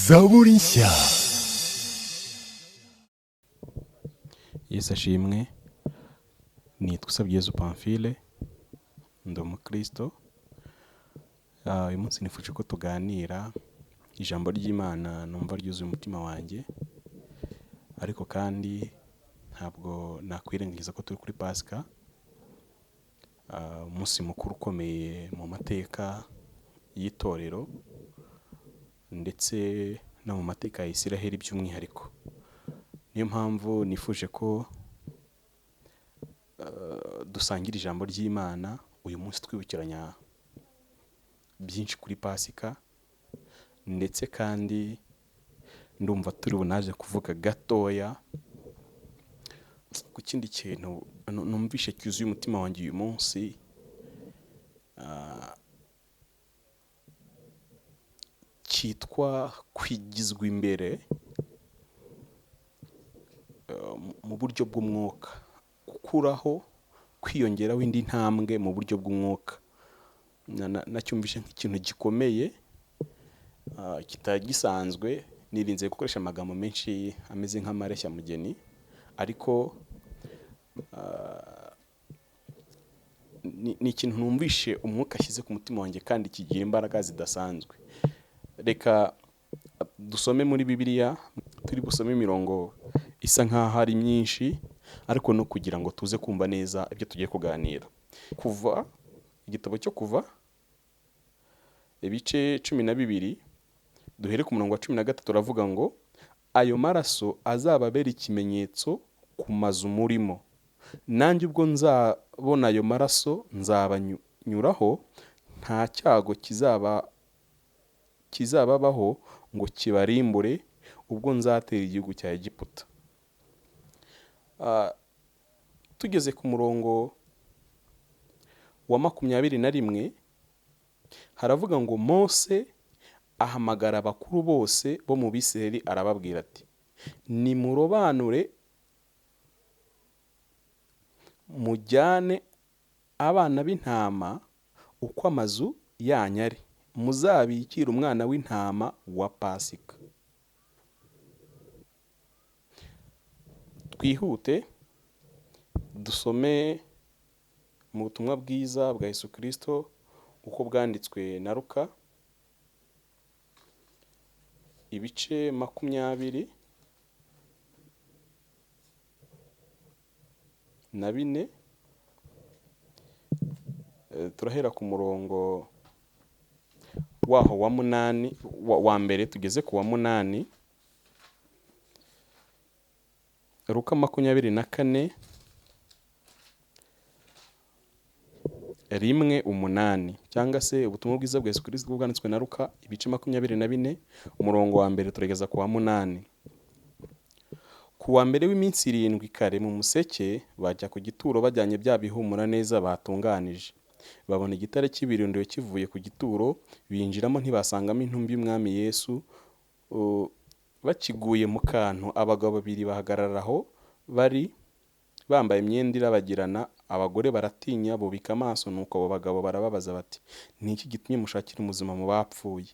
Zaburi nshya. Yesu ashimwe. Nitwa Usabyeyezu Pamphile, ndi umukristo. Uyu munsi nifuje ko tuganira ijambo ry'Imana numva ryuzuye umutima wanjye, ariko kandi ntabwo nakwirengagiza ko turi kuri Pasika, umunsi mukuru ukomeye mu mateka y'itorero ndetse no mu mateka ya Isiraheli by'umwihariko. Niyo mpamvu nifuje ko dusangira ijambo ry'Imana uyu munsi, twibukiranya byinshi kuri Pasika, ndetse kandi ndumva turi bunaze kuvuga gatoya ku kindi kintu numvishe cyuzuye umutima wanjye uyu munsi, cyitwa kwigizwa imbere mu buryo bw'umwuka, gukuraho, kwiyongeraho indi ntambwe mu buryo bw'umwuka. Nacyumvishe nk'ikintu gikomeye, kitari gisanzwe. Nirinze gukoresha amagambo menshi ameze nk'amareshya mugeni, ariko ni ikintu numvishe umwuka ashyize ku mutima wanjye kandi kigira imbaraga zidasanzwe. Reka dusome muri Bibiliya, turi busome imirongo isa nk'aho ari myinshi, ariko no kugira ngo tuze kumva neza ibyo tugiye kuganira. Kuva, igitabo cyo Kuva, ibice 12, duhere ku murongo wa 13, uravuga ngo: "Ayo maraso azababera ikimenyetso ku mazu murimo, nanjye ubwo nzabona ayo maraso nzabanyuraho, nta cyago kizababaho ngo kibarimbure ubwo nzatera igihugu cya Egiputa." Tugeze ku murongo wa 21, haravuga ngo: "Mose ahamagara abakuru bose bo mu Bisirayeli, arababwira ati: 'Nimurobanure mujyane abana b'intama uko amazu yanyu ari, muzabikire umwana w'intama wa Pasika.'" Twihute dusome mu butumwa bwiza bwa Yesu Kristo uko bwanditswe na Luka, ibice 24, turahera ku murongo waho wa 8, wa mbere tugeze ku wa 8. Luka 24 1-8, cyangwa se ubutumwa bwiza bwa Yesu Kristo bwanditswe na Luka, ibice 24, umurongo wa mbere turageza ku wa 8. "Ku wa mbere w'iminsi 7 kare mu museke, bajya ku gituro bajyanye bya bihumura neza batunganije. Babona igitare cy'ibirindiro kivuye ku gituro, binjiramo ntibasangamo intumbi y'Umwami Yesu. Bakiguye mu kantu, abagabo babiri bahagarara aho bari bambaye imyenda irabagirana. Abagore baratinya, bubika amaso. Nuko abo bagabo barababaza bati: 'Ni iki gitumye mushakira umuzima mu bapfuye?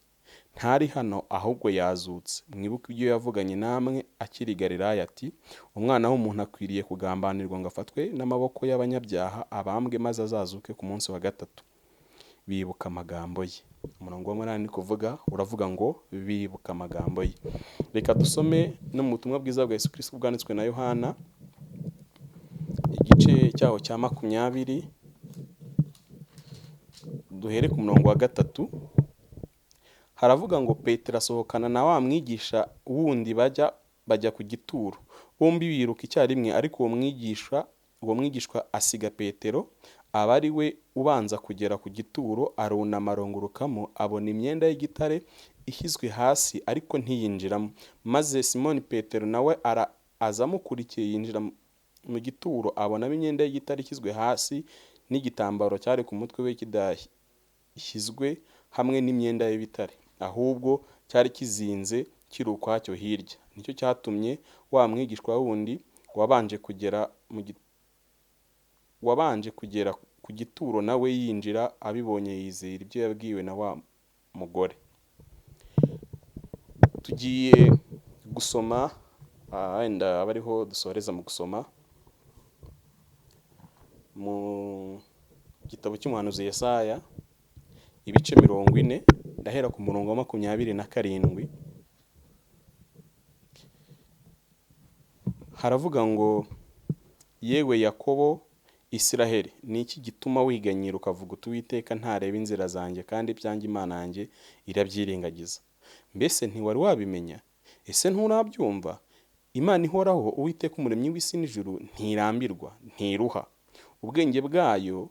Ntari hano, ahubwo yazutse. Mwibuke ibyo yavuganye namwe akiri i Galilaya, ati: Umwana w'umuntu akwiriye kugambanirwa ngo afatwe n'amaboko y'abanyabyaha, abambwe, maze azazuke ku munsi wa gatatu.' Bibuka amagambo ye." Umurongo wa 8 kuvuga uravuga ngo bibuka amagambo ye. Reka dusome no mu butumwa bwiza bwa Yesu Kristo bwanditswe na Yohana, igice cyaho cya 20, duhere ku murongo wa 3. Haravuga ngo: "Petero asohokana na wa mwigisha wundi, bajya ku gituro. Bombi biruka icyarimwe, ariko uwo mwigishwa asiga Petero, aba ari we ubanza kugera ku gituro. Arunama, arungurukamo, abona imyenda y'igitare ishyizwe hasi, ariko ntiyinjiramo. Maze Simoni Petero nawe aza amukurikiye, yinjira mu gituro, abonamo imyenda y'igitare ishyizwe hasi, n'igitambaro cyari ku mutwe we kidashyizwe hamwe n'imyenda y'ibitare, ahubwo cyari kizinze kiri ukwacyo hirya. Nicyo cyatumye wa mwigishwa wundi wabanje kugera ku gituro nawe yinjira, abibonye yizera ibyo yabwiwe na wa mugore." Tugiye gusoma, wenda abe ariho dusoreza mu gusoma mu gitabo cy'umuhanuzi Yesaya, ibice 40, ndahera ku murongo wa 27. Haravuga ngo: "Yewe Yakobo, Isiraheli, ni iki gituma wiganyira ukavuga uti: 'Uwiteka ntareba inzira zanjye, kandi ibyanjye Imana yanjye irabyirengagiza'? Mbese ntiwari wabimenya? Ese nturabyumva? Imana ihoraho, Uwiteka umuremyi w'isi n'ijuru, ntirambirwa, ntiruha, ubwenge bwayo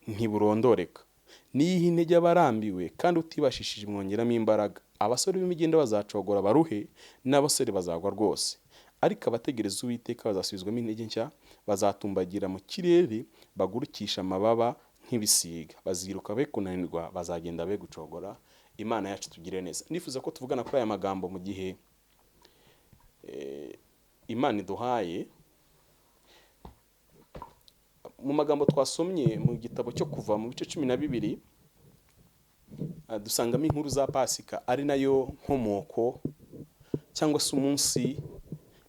ntiburondoreka. Niyiha intege abarambiwe, kandi utibashishije imwongeramo imbaraga. Abasore b'imigenda bazacogora baruhe, n'abasore bazagwa rwose. Ariko abategereza Uwiteka bazasubizwamo intege nshya, bazatumbagira mu kirere, bagurukisha amababa nk'ibisiga, baziruka be kunanirwa, bazagenda be gucogora." Imana yacu tugire neza. Nifuza ko tuvugana kuri aya magambo mu gihe Imana iduhaye. Mu magambo twasomye mu gitabo cyo Kuva mu bice 12, dusangamo inkuru za Pasika, ari nayo nkomoko cyangwa se umunsi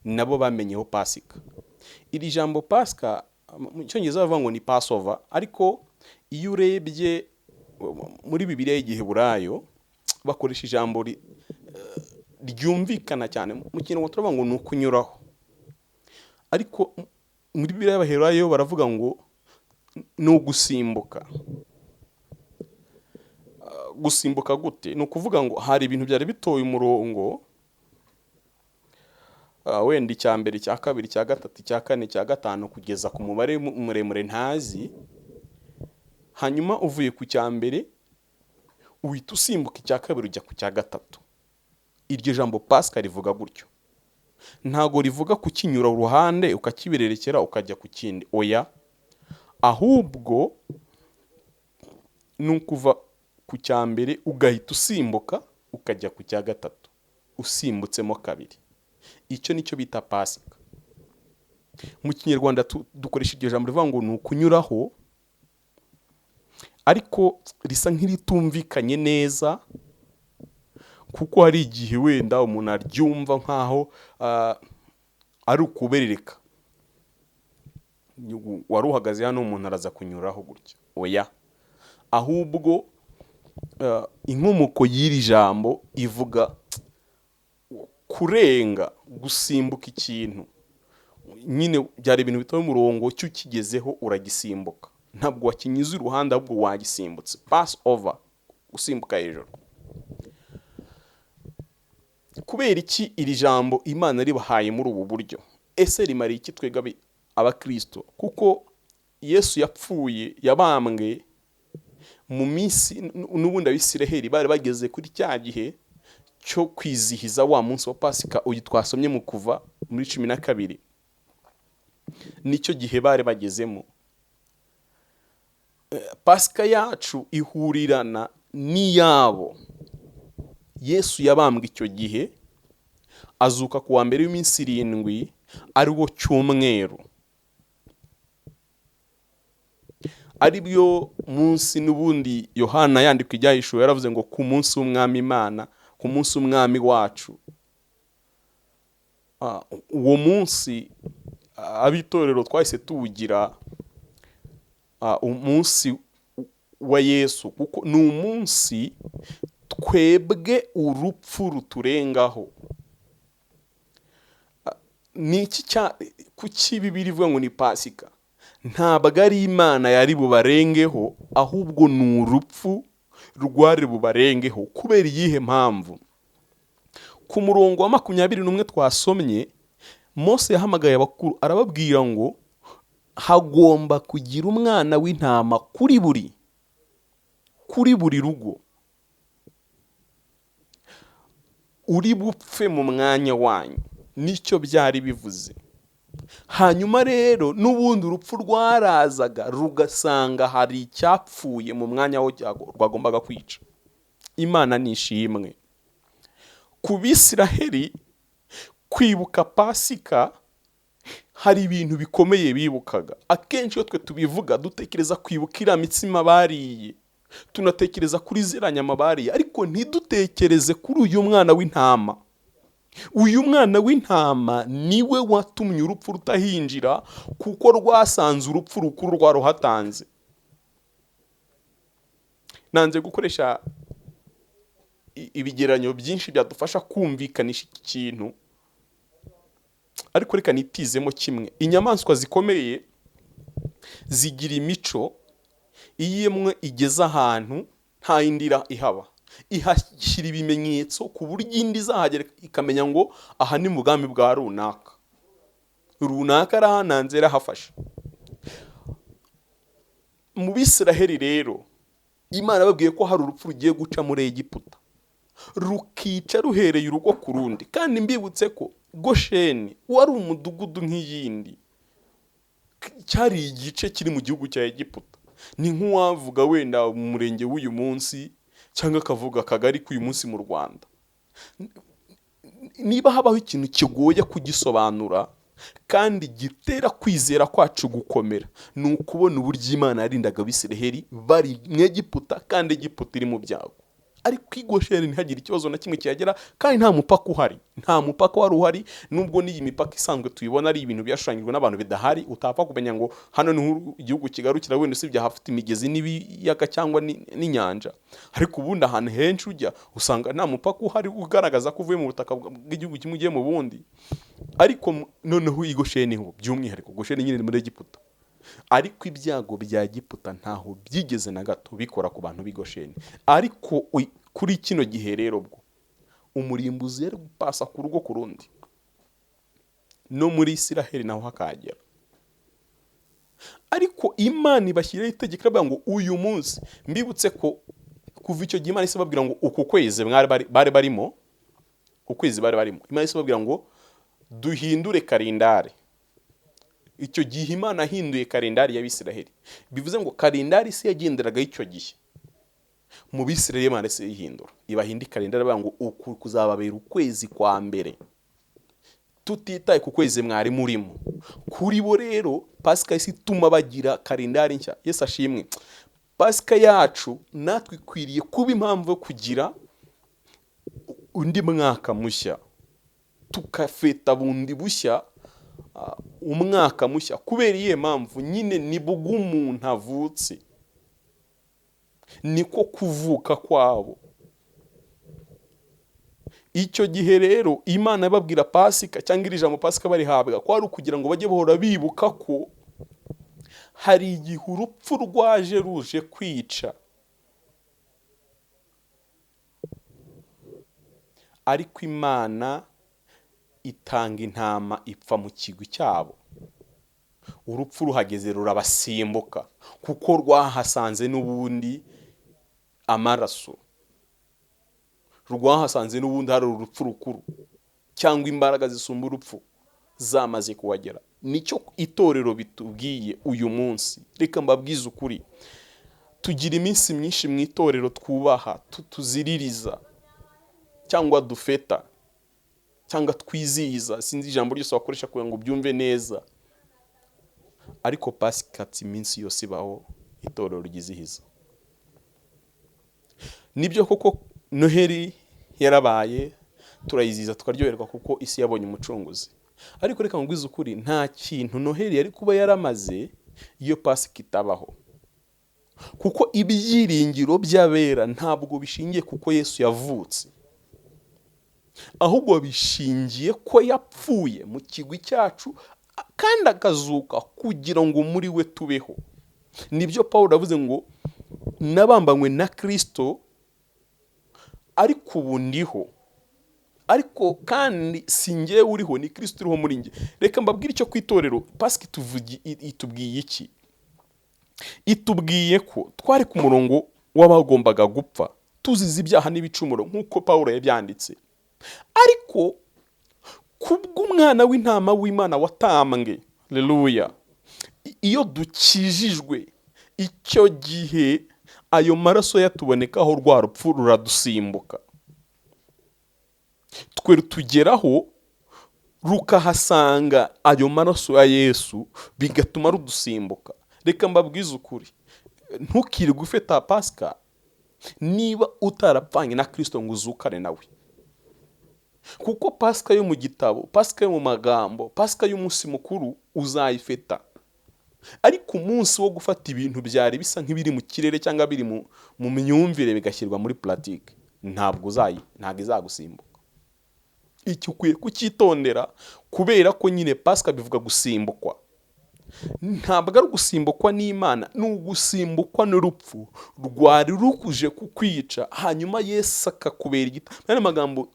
nabo bamenyeho Pasika. Iri jambo Pasika mu Cyongereza bavuga ngo ni Passover, ariko iyo urebye muri Bibiliya y'Igiheburayo bakoresha ijambo ryumvikana cyane. Mu Kinyarwanda turavuga ngo ni ukunyuraho, ariko muri Bibiliya y'Abaheburayo baravuga ngo ni ugusimbuka. Gusimbuka gute? Ni ukuvuga ngo hari ibintu byari bitoye umurongo, wenda icya mbere, icya kabiri, icya gatatu, icya kane, icya gatanu, kugeza ku mubare muremure ntazi. Hanyuma uvuye ku cya mbere uhita usimbuka icya kabiri, ujya ku cya gatatu. Iryo jambo Pasika rivuga gutyo, ntago rivuga kukinyura uruhande ukakibererekera ukajya ku kindi, oya, ahubwo ni ukuva ku cya mbere ugahita usimbuka ukajya ku cya gatatu, usimbutsemo kabiri. Icyo nicyo bita Pasika. Mu Kinyarwanda dukoresha iryo jambo rivuga ngo ni ukunyuraho, ariko risa nk'iritumvikanye neza, kuko hari igihe wenda umuntu aryumva nk'aho ari ukuberereka. Wari uhagaze hano, umuntu araza kunyuraho gutya, oya, ahubwo inkomoko y'iri jambo ivuga kurenga, gusimbuka ikintu. Nyine byari ibintu bitoye umurongo, cyo ukigezeho uragisimbuka, ntabwo wakinyuze iruhande, ahubwo wagisimbutse. Pass over, gusimbuka hejuru. Kubera iki iri jambo Imana ribahaye muri ubu buryo? Ese rimariye iki twebwe abakristo? Kuko Yesu yapfuye, yabambwe mu minsi n'ubundi Abisiraheli bari bageze kuri cya gihe cyo kwizihiza wa munsi wa Pasika uyu twasomye mu Kuva muri 12. Nicyo gihe bari bagezemo. Pasika yacu ihurirana n'iyabo. Yesu yabambwe icyo gihe, azuka ku wa mbere w'iminsi 7, ari wo cyumweru, ari byo munsi n'ubundi Yohana yandika Ibyahishuwe yaravuze ngo ku munsi w'Umwami Imana, ku munsi w'Umwami wacu. Uwo munsi ab'itorero twahise tuwugira umunsi wa Yesu, kuko ni umunsi twebwe urupfu ruturengaho. Ni iki cya kuki Bibiliya ivuga ngo ni Pasika? Ntabwo ari Imana yari bubarengeho, ahubwo ni urupfu rwari bubarengeho. Kubera iyihe mpamvu? Ku murongo wa 21 twasomye, Mose yahamagaye abakuru arababwira ngo hagomba kugira umwana w'intama kuri buri rugo uri bupfe mu mwanya wanyu. Nicyo byari bivuze. Hanyuma rero n'ubundi urupfu rwarazaga rugasanga hari icyapfuye mu mwanya wo rwagombaga kwica. Imana ni ishimwe. Ku Bisiraheli kwibuka Pasika hari ibintu bikomeye bibukaga. Akenshi iyo twe tubivuga dutekereza kwibuka iriya mitsima bariye. Tunatekereza kuri ziriya nyama bariye, ariko ntidutekereze kuri uyu mwana w'intama. Uyu mwana w'intama niwe watumye urupfu rutahinjira, kuko rwasanze urupfu rukuru rwaruhatanze. Nanze gukoresha ibigereranyo byinshi byadufasha kumvikanisha iki kintu, ariko reka nitizemo kimwe. Inyamaswa zikomeye zigira imico, iyo imwe igeze ahantu nta yindi ihaba, ihashyira ibimenyetso ku buryo indi izahagera ikamenya ngo aha ni mu bwami bwa runaka, runaka arahananze, yarahafashe. Mu Bisiraheli rero, Imana yababwiye ko hari urupfu rugiye guca muri Egiputa, rukica ruhereye urugo ku rundi. Kandi mbibutse ko Gosheni wari umudugudu nk'iyindi, cyari igice kiri mu gihugu cya Egiputa. Ni nk'uwavuga wenda umurenge w'uyu munsi, cyangwa akavuga akagari k'uyu munsi mu Rwanda. Niba habaho ikintu kigoye kugisobanura kandi gitera kwizera kwacu gukomera, ni ukubona uburyo Imana yarindaga Abisiraheli bari mu Egiputa, kandi Egiputa iri mu byago, ariko i Gosheni ntihagire ikibazo na kimwe kihagera. Kandi nta mupaka uhari, nta mupaka wari uhari, nubwo n'iyi mipaka isanzwe tuyibona ari ibintu byashushanyijwe n'abantu bidahari, utapfa kumenya ngo hano niho igihugu kigarukira, wenda usibye ahafite imigezi n'ibiyaga cyangwa n'inyanja. Ariko ubundi ahantu henshi ujya usanga nta mupaka uhari ugaragaza ko uvuye mu butaka bw'igihugu kimwe ugiye mu bundi. Ariko noneho i Gosheni ho by'umwihariko, Gosheni nyine ni muri Egiputa, ariko ibyago bya Egiputa ntaho byigeze na gato bikora ku bantu b'i Gosheni. Ariko kuri kino gihe rero bwo umurimbuzi yari gupasa ku rugo ku rundi, no muri Isiraheli naho hakagera. Ariko Imana ibashyiraho itegeko, iravuga ngo uyu munsi. Mbibutse ko kuva icyo gihe Imana ihise ibabwira ngo uku kwezi bari barimo, ukwezi bari barimo, Imana ihise ibabwira ngo duhindure kalendari. Icyo gihe Imana ahinduye kalendari y'Abisiraheli, bivuze ngo kalendari isi yagenderagaho icyo gihe mu Bisiraheli, Imana isi ihindura, ibahinda kalendari, bavuga ngo uku kuzababera ukwezi kwa mbere, tutitaye ku kwezi mwari murimo. Kuri bo rero Pasika isi ituma bagira kalendari nshya. Yesu ashimwe. Pasika yacu natwe ikwiriye kuba impamvu yo kugira undi mwaka mushya, tukafeta bundi bushya umwaka mushya. Kubera iyihe mpamvu? Nyine nibwo umuntu avutse, niko kuvuka kwabo. Icyo gihe rero Imana yababwira Pasika, cyangwa iri jambo Pasika barihabwa, ko ari ukugira ngo bajye bahora bibuka ko hari igihe urupfu rwaje ruje kwica, ariko Imana itanga intama ipfa mu kigwi cyabo. Urupfu ruhageze rurabasimbuka, kuko rwahasanze n'ubundi amaraso, rwahasanze n'ubundi hari urupfu rukuru cyangwa imbaraga zisumba urupfu zamaze kuhagera. Nicyo itorero bitubwiye uyu munsi. Reka mbabwize ukuri, tugira iminsi myinshi mu itorero twubaha, tuziririza cyangwa dufeta cyangwa twizihiza, sinzi ijambo ryose wakoresha kugira ngo ubyumve neza, ariko Pasika iminsi yose ibaho itorero ryizihiza. Nibyo koko Noheli yarabaye, turayizihiza tukaryoherwa kuko isi yabonye umucunguzi. Ariko reka nkubwize ukuri, nta kintu Noheli yari kuba yaramaze iyo Pasika itabaho, kuko ibyiringiro by'abera ntabwo bishingiye kuko Yesu yavutse, ahubwo bishingiye ko yapfuye mu kigwi cyacu kandi akazuka kugira ngo muri we tubeho. Nibyo Paul yavuze ngo nabambanywe na Kristo, ariko ubu ndiho, ariko kandi si njyewe uriho, ni Kristo uriho muri njye. Reka mbabwire icyo ku itorero Pasika itubwiye iki. Itubwiye ko twari ku murongo w'abagombaga gupfa tuzize ibyaha n'ibicumuro, nk'uko Paul yabyanditse, ariko kubw'umwana w'intama w'Imana watambwe, haleluya, iyo dukijijwe icyo gihe ayo maraso yatubonekaho, rwa rupfu ruradusimbuka, twe rutugeraho rukahasanga ayo maraso ya Yesu, bigatuma rudusimbuka. Reka mbabwize ukuri, Ntukirirwe ufeta Pasika niba utarapfanye na Kirisito ngo uzukane nawe, kuko Pasika yo mu gitabo, Pasika yo mu magambo, Pasika y'umunsi mukuru uzayifeta, ariko umunsi wo gufata ibintu byari bisa nk'ibiri mu kirere cyangwa biri mu myumvire bigashyirwa muri pratique, ntabwo izagusimbuka. Icyo ukwiye kucyitondera, kubera ko nyine Pasika bivuga gusimbukwa. Ntabwo ari ugusimbukwa n'Imana, ni ugusimbukwa n'urupfu rwari rukuje kukwica, hanyuma Yesu akakubera igita. Mu yandi magambo,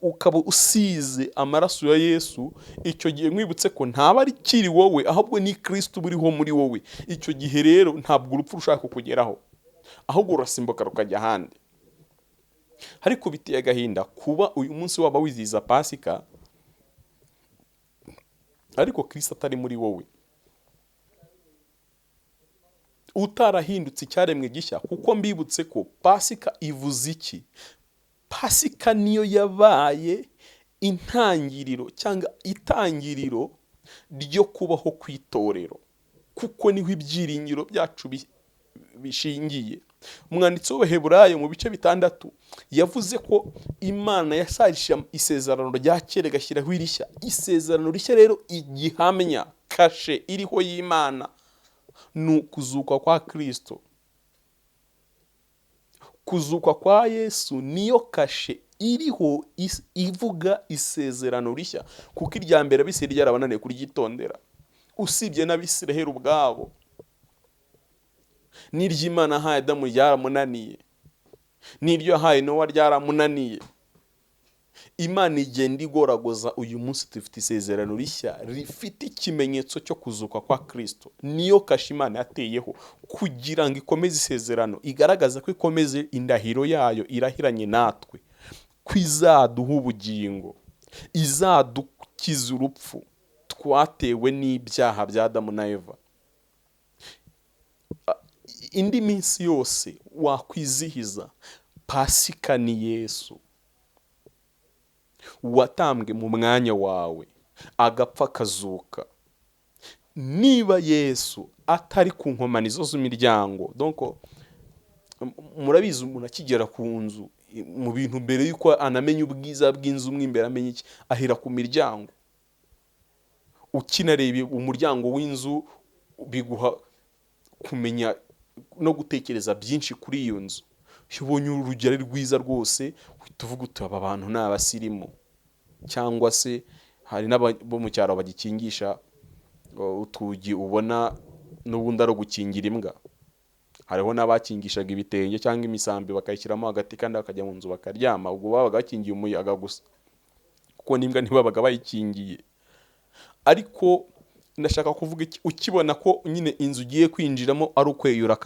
ukaba usize amaraso ya Yesu. Icyo gihe nkwibutse ko ntaba ari kiri wowe, ahubwo ni Kirisito uba uriho muri wowe. Icyo gihe rero ntabwo urupfu rushaka kukugeraho, ahubwo rurasimbuka rukajya ahandi. Ariko biteye agahinda kuba uyu munsi waba wizihiza Pasika ariko Kirisito atari muri wowe, utarahindutse icyaremwe gishya. Kuko mbibutse ko Pasika ivuze iki? Pasika niyo yabaye intangiriro cyangwa itangiriro ryo kubaho kw'itorero, kuko niho ibyiringiro byacu bishingiye. Umwanditsi w'Abaheburayo mu bice 6 yavuze ko Imana yasarishije isezerano rya kera igashyiraho irishya. Isezerano rishya rero, igihamya kashe iriho y'Imana ni ukuzuka kwa Kirisito. Kuzuka kwa Yesu niyo kashe iriho ivuga isezerano rishya, kuko irya mbere Abisirayeli ryarabananiye kuryitondera, usibye n'Abisirayeli ubwabo. N'iry'Imana yahaye Adamu ryaramunaniye, n'iryo yahaye Nowa ryaramunaniye. Imana igenda igoragoza. Uyu munsi dufite isezerano rishya rifite ikimenyetso cyo kuzuka kwa Kirisito. Niyo kashe Imana yateyeho kugira ngo ikomeze isezerano, igaragaza ko ikomeze indahiro yayo irahiranye natwe, ko izaduha ubugingo, izadukiza urupfu twatewe n'ibyaha bya Adamu na Eva. Indi minsi yose wakwizihiza Pasika ni Yesu watambwe mu mwanya wawe, agapfa akazuka. Niba Yesu atari ku nkomanizo z'imiryango, donc murabizi, umuntu akigera ku nzu, mu bintu mbere y'uko anamenya ubwiza bw'inzu mo imbere, amenya iki? Ahera ku miryango. Ukinareba umuryango w'inzu biguha kumenya no gutekereza byinshi kuri iyo nzu. Iyo ubonye urugi ari rwiza rwose, uhita uvuga uti: "Aba bantu ni abasirimu." Cyangwa se hari n'abo mu cyaro bagikingisha utugi, ubona n'ubundi ari ugukingira imbwa. Hariho n'abakingishaga ibitenge cyangwa imisambi, bakayishyiramo hagati kandi bakajya mu nzu bakaryama. Ubwo babaga bakingiye umuyaga gusa, kuko n'imbwa ntibabaga bayikingiye. Ariko ndashaka kuvuga iki? Ukibona ko nyine inzu ugiye kwinjiramo ari ukweyura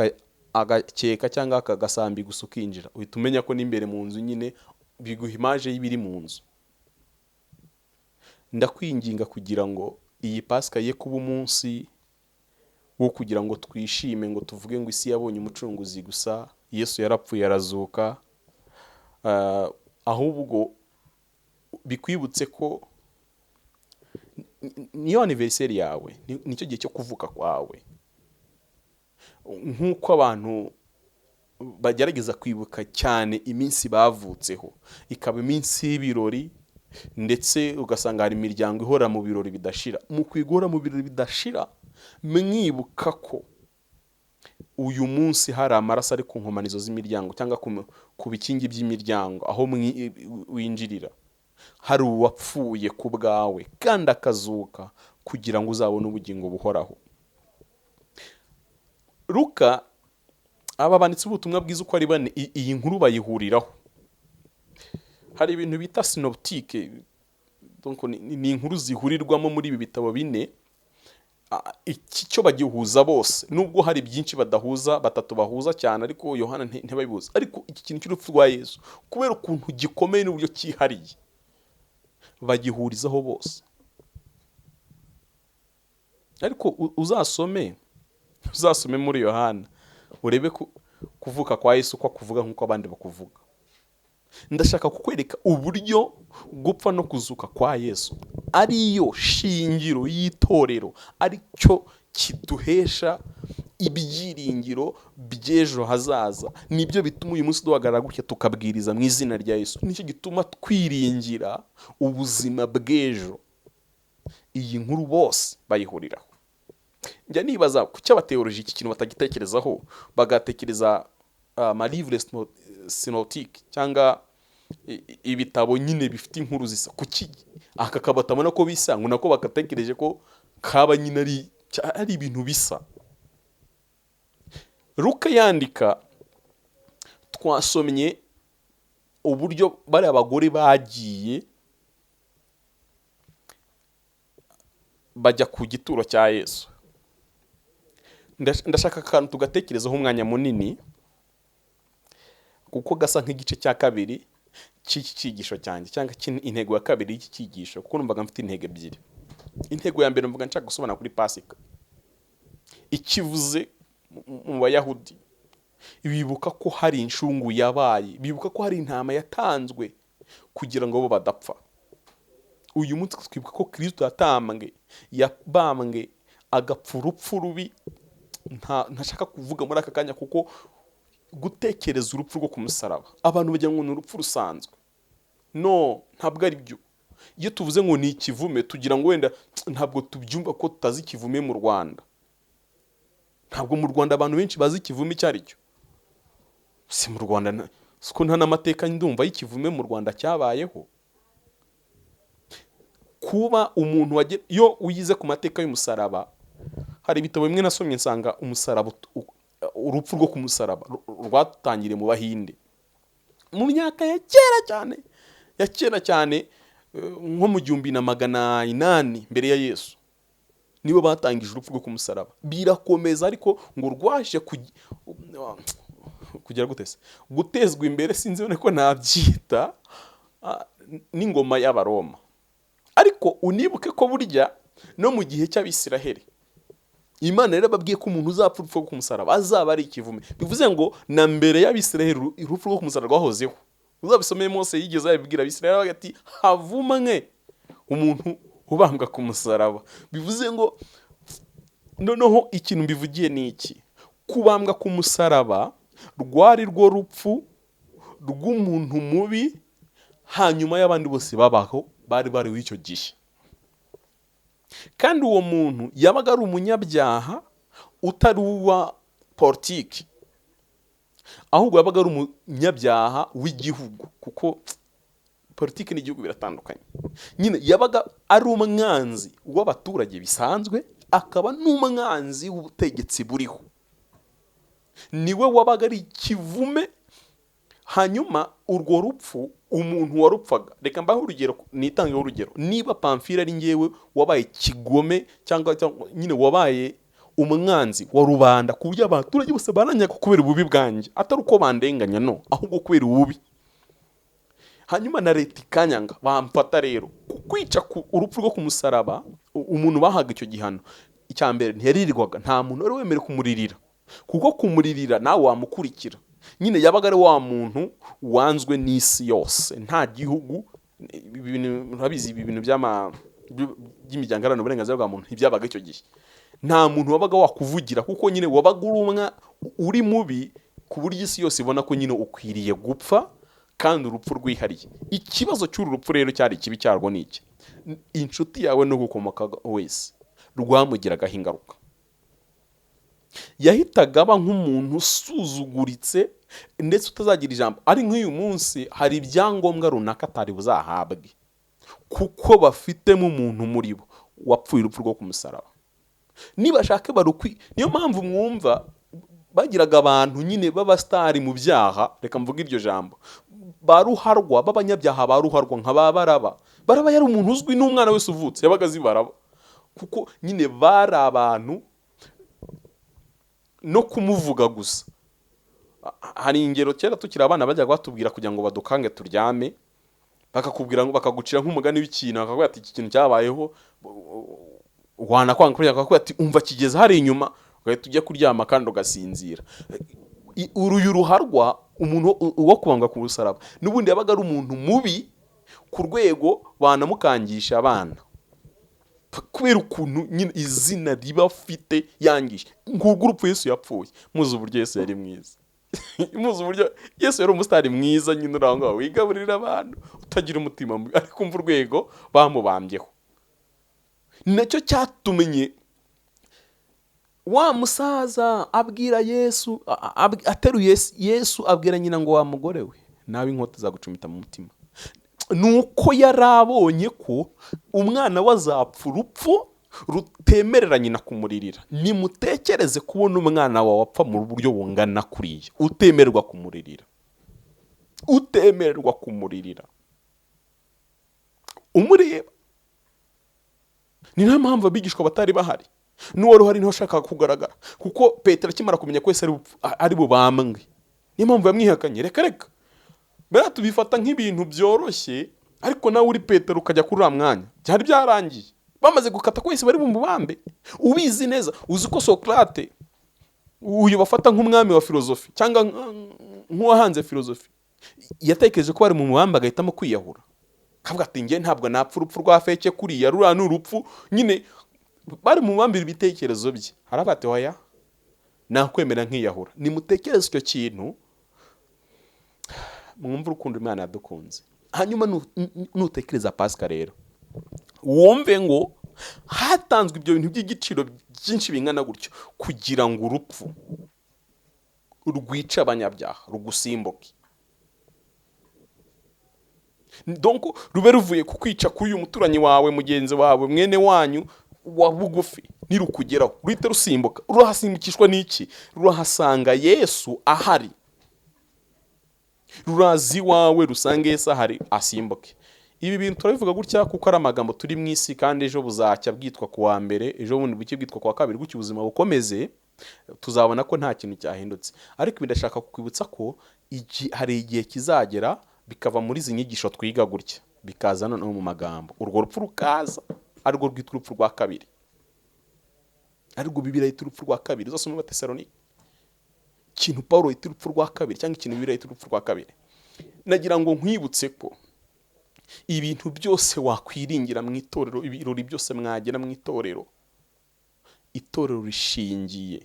agakeka cyangwa akagasambi gusa ukinjira, uhita umenya ko n'imbere mu nzu nyine biguha image y'ibiri mu nzu. Ndakwinginga kugira ngo iyi Pasika ye kuba umunsi wo kugira ngo twishime, ngo tuvuge ngo isi yabonye umucunguzi gusa, Yesu yarapfuye arazuka, ahubwo bikwibutse ko niyo anniversaire yawe, nicyo gihe cyo kuvuka kwawe. Nk'uko abantu bagerageza kwibuka cyane iminsi bavutseho, ikaba iminsi y'ibirori, ndetse ugasanga hari imiryango ihora mu birori bidashira. Mu kwigora mu birori bidashira, mwibuka ko uyu munsi hari amaraso ari ku nkomanizo z'imiryango cyangwa ku bikingi by'imiryango aho winjirira, hari uwapfuye ku bwawe kandi akazuka kugira ngo uzabone ubugingo buhoraho. Luka, aba banditsi b'ubutumwa bwiza uko ari bane, iyi nkuru bayihuriraho. Hari ibintu bita synoptique, donc ni inkuru zihurirwamo muri ibi bitabo bine. Iki cyo bagihuza bose, nubwo hari byinshi badahuza. Batatu bahuza cyane, ariko Yohana ntibabihuza. Ariko iki kintu cy'urupfu rwa Yesu, kubera ukuntu gikomeye n'uburyo cyihariye, bagihurizaho bose. Ariko uzasome muri Yohana urebe kuvuka kwa Yesu ko akuvuga nk'uko abandi bakuvuga. Ndashaka kukwereka uburyo gupfa no kuzuka kwa Yesu ariyo shingiro y'itorero, aricyo kiduhesha Ibyiringiro by'ejo hazaza nibyo bituma uyu munsi duhagarara gutya tukabwiriza mu izina rya Yesu. Nicyo gituma twiringira ubuzima bw'ejo. Iyi nkuru bose bayihuriraho. Njya nibaza kuki abateoloji iki kintu batagitekerezaho, bagatekereza ama livres synoptiques cyangwa ibitabo nyine bifite inkuru zisa. Kuki aka kabatabona ko bisa, ngo nako bagatekereje ko kaba nyine ari ibintu bisa? Luka yandika, twasomye uburyo bariya bagore bagiye bajya ku gituro cya Yesu. Ndashaka akantu tugatekerezaho umwanya munini, kuko gasa nk'igice cya kabiri cy'iki cyigisho cyanjye, cyangwa intego ya kabiri y'iki cyigisho, kuko numvaga mfite intego ebyiri. Intego ya mbere mvuga nshaka gusobanura kuri Pasika ikivuze mu Bayahudi. Bibuka ko hari inshungu yabaye, bibuka ko hari intama yatanzwe kugira ngo bo badapfa. Uyu munsi twibuka ko Kristo yatambwe, yabambwe, agapfa urupfu rubi. Ntashaka kuvuga muri aka kanya, kuko gutekereza urupfu rwo ku musaraba abantu bagira ngo ni urupfu rusanzwe. No, ntabwo ari byo. Iyo tuvuze ngo ni ikivume, tugira ngo wenda ntabwo tubyumva ko tutazi ikivume mu Rwanda. Ntabwo mu Rwanda abantu benshi bazi ikivume icyo ari cyo. Si mu Rwanda, siko nta n'amateka ndumva y'ikivume mu Rwanda cyabayeho. Kuba umuntu iyo uyize ku mateka y'umusaraba, hari ibitabo bimwe nasomye nsanga umusaraba urupfu rwo ku musaraba rwatangiriye mu Bahinde mu myaka ya kera cyane, ya kera cyane, nko mu 1800 mbere ya Yesu, nibo batangije urupfu rwo ku musaraba. Birakomeza, ariko ngo rwaje kugira gute se, gutezwa imbere, sinzi ko nabyita, n'ingoma y'Abaroma. Ariko unibuke ko burya no mu gihe cy'Abisiraheli Imana rero ababwiye ko umuntu uzapfa urupfu rwo ku musaraba azaba ari ikivume. Bivuze ngo na mbere y'Abisiraheli urupfu rwo ku musaraba rwahozeho. Uzabisomeye, Mose yigeze yabibwira Abisiraheli, avuga ati havumwe umuntu ubambwa ku musaraba. Bivuze ngo noneho ikintu mbivugiye ni iki: kubambwa ku musaraba rwari rwo rupfu rw'umuntu mubi hanyuma y'abandi bose babaho bari bariho icyo gihe. Kandi uwo muntu yabaga ari umunyabyaha utari uwa politiki, ahubwo yabaga ari umunyabyaha w'igihugu, kuko politiki n'igihugu biratandukanye. Nyine yabaga ari umwanzi w'abaturage bisanzwe, akaba n'umwanzi w'ubutegetsi buriho. Niwe wabaga ari ikivume. Hanyuma urwo rupfu umuntu warupfaga, reka mbahe urugero, nitangeho urugero. Niba Pamphile ari ngewe wabaye kigome, cyangwa nyine wabaye umwanzi wa rubanda, ku buryo abaturage bose baranyaga kubera ububi bwanjye, atari uko bandenganya, no, ahubwo kubera ububi, hanyuma na leta ikanyanga, bamfata rero kwica ku urupfu rwo ku musaraba. Umuntu bahaga icyo gihano, icya mbere ntiyaririrwaga, nta muntu wari wemerewe kumuririra, kuko kumuririra nawe wamukurikira. Nyine yabaga ari wa muntu wanzwe n'isi yose, nta gihugu. Ibi bintu murabizi, ibi bintu by'imiryango iharanira uburenganzira bwa muntu ntibyabaga icyo gihe. Nta muntu wabaga wakuvugira, kuko nyine wabaga uri umwa uri mubi ku buryo isi yose ibona ko nyine ukwiriye gupfa, kandi urupfu rwihariye. Ikibazo cy'uru rupfu rero cyari ikibi cyarwo ni iki: inshuti yawe no gukomoka wese rwamugiragaho ingaruka. Yahitaga aba nk'umuntu usuzuguritse, ndetse utazagira ijambo. Ari nk'uyu munsi hari ibyangombwa runaka atari buzahabwe, kuko bafitemo umuntu muri bo wapfuye urupfu rwo ku musaraba. Nibashake barukwi. Niyo mpamvu mwumva bagiraga abantu nyine b'abasitari mu byaha, reka mvuge iryo jambo, ba ruharwa, b'abanyabyaha, ba ruharwa nka ba Baraba. Baraba yari umuntu uzwi n'umwana wese uvutse yabaga azi Baraba, kuko nyine bari abantu no kumuvuga gusa. Hari ingero kera tukiri abana bajyaga batubwira kugira ngo badukange turyame, bakakubwira ngo, bakagucira nk'umugani w'ikintu, bakakubwira ati iki kintu cyabayeho, wanakwanga kurya, bakakubwira ati umva kigeze hari inyuma, ugahita ujya kuryama kandi ugasinzira. Uruyu ruharwa, umuntu wo kubambwa ku musaraba n'ubundi yabaga ari umuntu mubi ku rwego banamukangisha abana. Kubera ukuntu nyine izina riba afite yangije. Ngubwo urupfu Yesu yapfuye. Muzi uburyo Yesu yari mwiza, muzi uburyo Yesu yari umusitari mwiza nyine, uri aho ngaho wigaburira abantu, utagira umutima mubi, ariko umva urwego bamubambyeho. Nacyo cyatumye wa musaza abwira Yesu, ateruye Yesu, abwira nyina ngo: "Wa mugore we, nawe inkota zagucumita mu mutima." Nuko yari abonye ko umwana we azapfa urupfu rutemerera nyina kumuririra. Nimutekereze kubona umwana wawe apfa mu buryo bungana kuriya, utemererwa kumuririra, utemererwa kumuririra umureba. Ni nayo mpamvu abigishwa batari bahari, n'uwari uhari ntashaka kugaragara, kuko Petero akimara kumenya ko Yesu ari bubambwe, niyo mpamvu yamwihakanye. Reka reka, mbere tubifata nk'ibintu byoroshye, ariko nawe uri Petero ukajya kuri uriya mwanya, byari byarangiye, bamaze gukata ko Yesu bari bumubambe. Ubizi neza, uzi ko Socrate, uyu bafata nk'umwami wa filozofi cyangwa nk'uwahanze filozofi, yatekereje ko bari mu mubambe agahitamo kwiyahura, akavuga ati: "Njye ntabwo napfa urupfu rwa fake kuriya, ruriya ni urupfu nyine." Bari mu mubambire ibitekerezo bye, haravuga ati: "Oya, nakwemera nkiyahura." Nimutekereze icyo kintu, mwumve urukundo Imana yadukunze. Hanyuma nutekereza Pasika rero, wumve ngo hatanzwe ibyo bintu by'igiciro byinshi bingana gutyo kugira ngo urupfu rwice abanyabyaha rugusimbuke, donc rube ruvuye ku kwica k'uyu muturanyi wawe, mugenzi wawe, mwene wanyu wa bugufi, nirukugeraho ruhite rusimbuka. Rurahasimbukishwa n'iki? Rurahasanga Yesu ahari. Ruraza iwawe rusange Yesu ahari, asimbuke. Ibi bintu turabivuga gutya kuko ari amagambo turi mu isi, kandi ejo buzacya bwitwa ku wa mbere, ejo bundi buke bwitwa ku wa kabiri, gutyo ubuzima bukomeze, tuzabona ko nta kintu cyahindutse. Ariko ibi ndashaka kukwibutsa ko hari igihe kizagera bikava muri izi nyigisho twiga gutya, bikaza noneho mu magambo, urwo rupfu rukaza, arirwo rwitwa urupfu rwa kabiri, arirwo Bibiliya yita urupfu rwa kabiri. Uzasome Abatesalonike, ikintu Paul yita urupfu rwa kabiri cyangwa ikintu Bibiliya yita urupfu rwa kabiri. Nagira ngo nkwibutse ko ibintu byose wakwiringira mu itorero, ibirori byose mwagira mu itorero, itorero rishingiye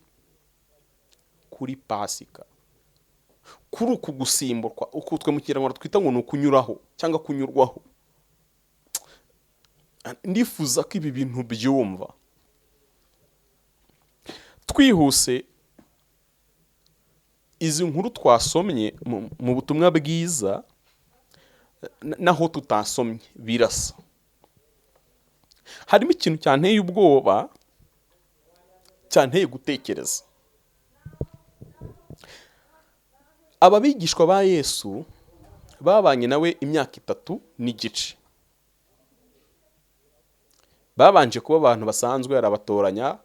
kuri Pasika, kuri uku gusimburwa, uku twe mu Kinyarwanda twita ngo ni ukunyuraho cyangwa kunyurwaho. Ndifuza ko ibi bintu byumva. Twihuse, izi nkuru twasomye mu butumwa bwiza naho tutasomye birasa. Harimo ikintu cyanteye ubwoba, cyanteye gutekereza. Aba bigishwa ba Yesu babanye nawe imyaka 3 n'igice. Babanje kuba abantu basanzwe, arabatoranya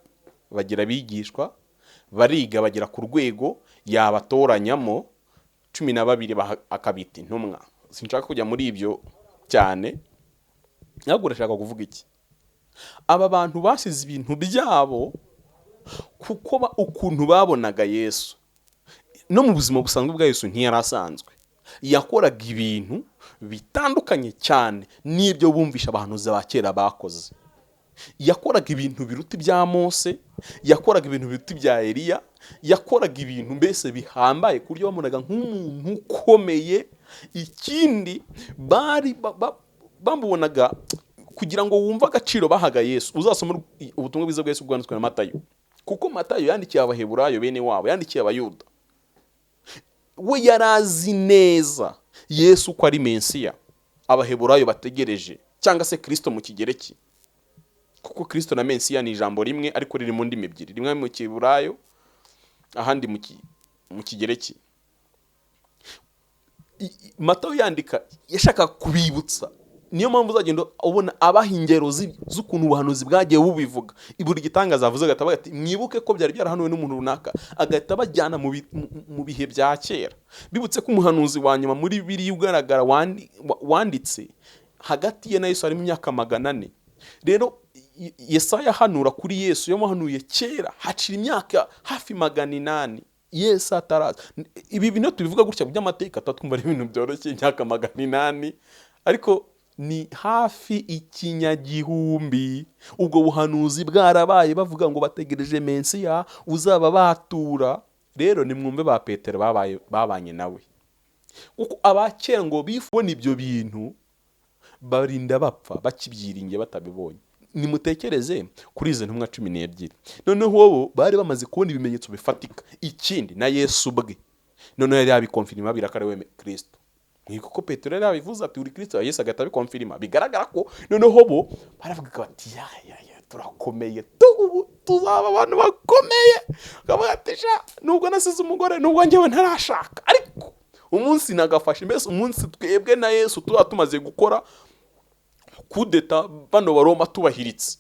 bagira abigishwa, bariga, bagera ku rwego yabatoranyamo 12, akabita intumwa. Sinshaka kujya muri ibyo cyane, ahubwo urashaka kuvuga iki? Aba bantu basize ibintu byabo kuko ukuntu babonaga Yesu, no mu buzima busanzwe bwa Yesu ntiyari asanzwe, yakoraga ibintu bitandukanye cyane n'ibyo bumvisha abahanuzi ba kera bakoze. Yakoraga ibintu biruta ibya Mose, yakoraga ibintu biruta ibya Eliya, yakoraga ibintu mbese bihambaye ku buryo bamubonaga nk'umuntu ukomeye. Ikindi bari bamubonaga, kugira ngo wumve agaciro bahaga Yesu, uzasome ubutumwa bwiza bwa Yesu bwanditswe na Matayo, kuko Matayo yandikiye Abaheburayo bene wabo, yandikiye Abayuda. We yari azi neza Yesu ko ari Mensiya Abaheburayo bategereje, cyangwa se Kirisito mu Kigereki, kuko Kirisito na Mensiya ni ijambo rimwe ariko riri mu ndimi ebyiri, rimwe mu Kiburayo, ahandi mu Kigereki. Matayo yandika yashakaga kubibutsa, niyo mpamvu uzagenda ubona abaha ingero z'ukuntu ubuhanuzi bwagiye bubivuga. Buri gitangaza avuze agahita avuga ati: "Mwibuke ko byari byarahanuwe n'umuntu runaka," agahita abajyana mu bihe bya kera. Bibutse ko umuhanuzi wa nyuma muri Bibiliya ugaragara wanditse, hagati ye na Yesu harimo imyaka 400. Rero Yesaya ahanura kuri Yesu yamuhanuye kera, hacira imyaka hafi 800 Yesu ataraza. Ibi bintu tubivuga gutya by'amateka, tuba twumva ari ibintu byoroshye, imyaka 800, ariko Ni hafi ikinyagihumbi ubwo buhanuzi bwarabaye, bavuga ngo bategereje Mesiya uzaba batura. Rero nimwumve ba Petero babaye babanye nawe, kuko abakera ngo bifubona ibyo bintu barinda bapfa bakibyiringiye batabibonye. Nimutekereze kuri izi ntumwa 12, noneho bo bari bamaze kubona ibimenyetso bifatika. Ikindi, na Yesu ubwe noneho yari yabikonfirima, ababwira ko ari we Kirisito. Kuko Petero yari yabivuze ati: "Uri Kirisito", Yesu agahita abikonfirima. Bigaragara ko noneho bo baravuga bati: "Ya ya ya, turakomeye, ubu tuzaba abantu bakomeye." Bakavuga ati: "Sha, nubwo nasize umugore, nubwo njyewe ntarashaka, ariko umunsi nagafashe, mbese umunsi twebwe na Yesu tuba tumaze gukora kudeta, bano Baroma tubahiritse."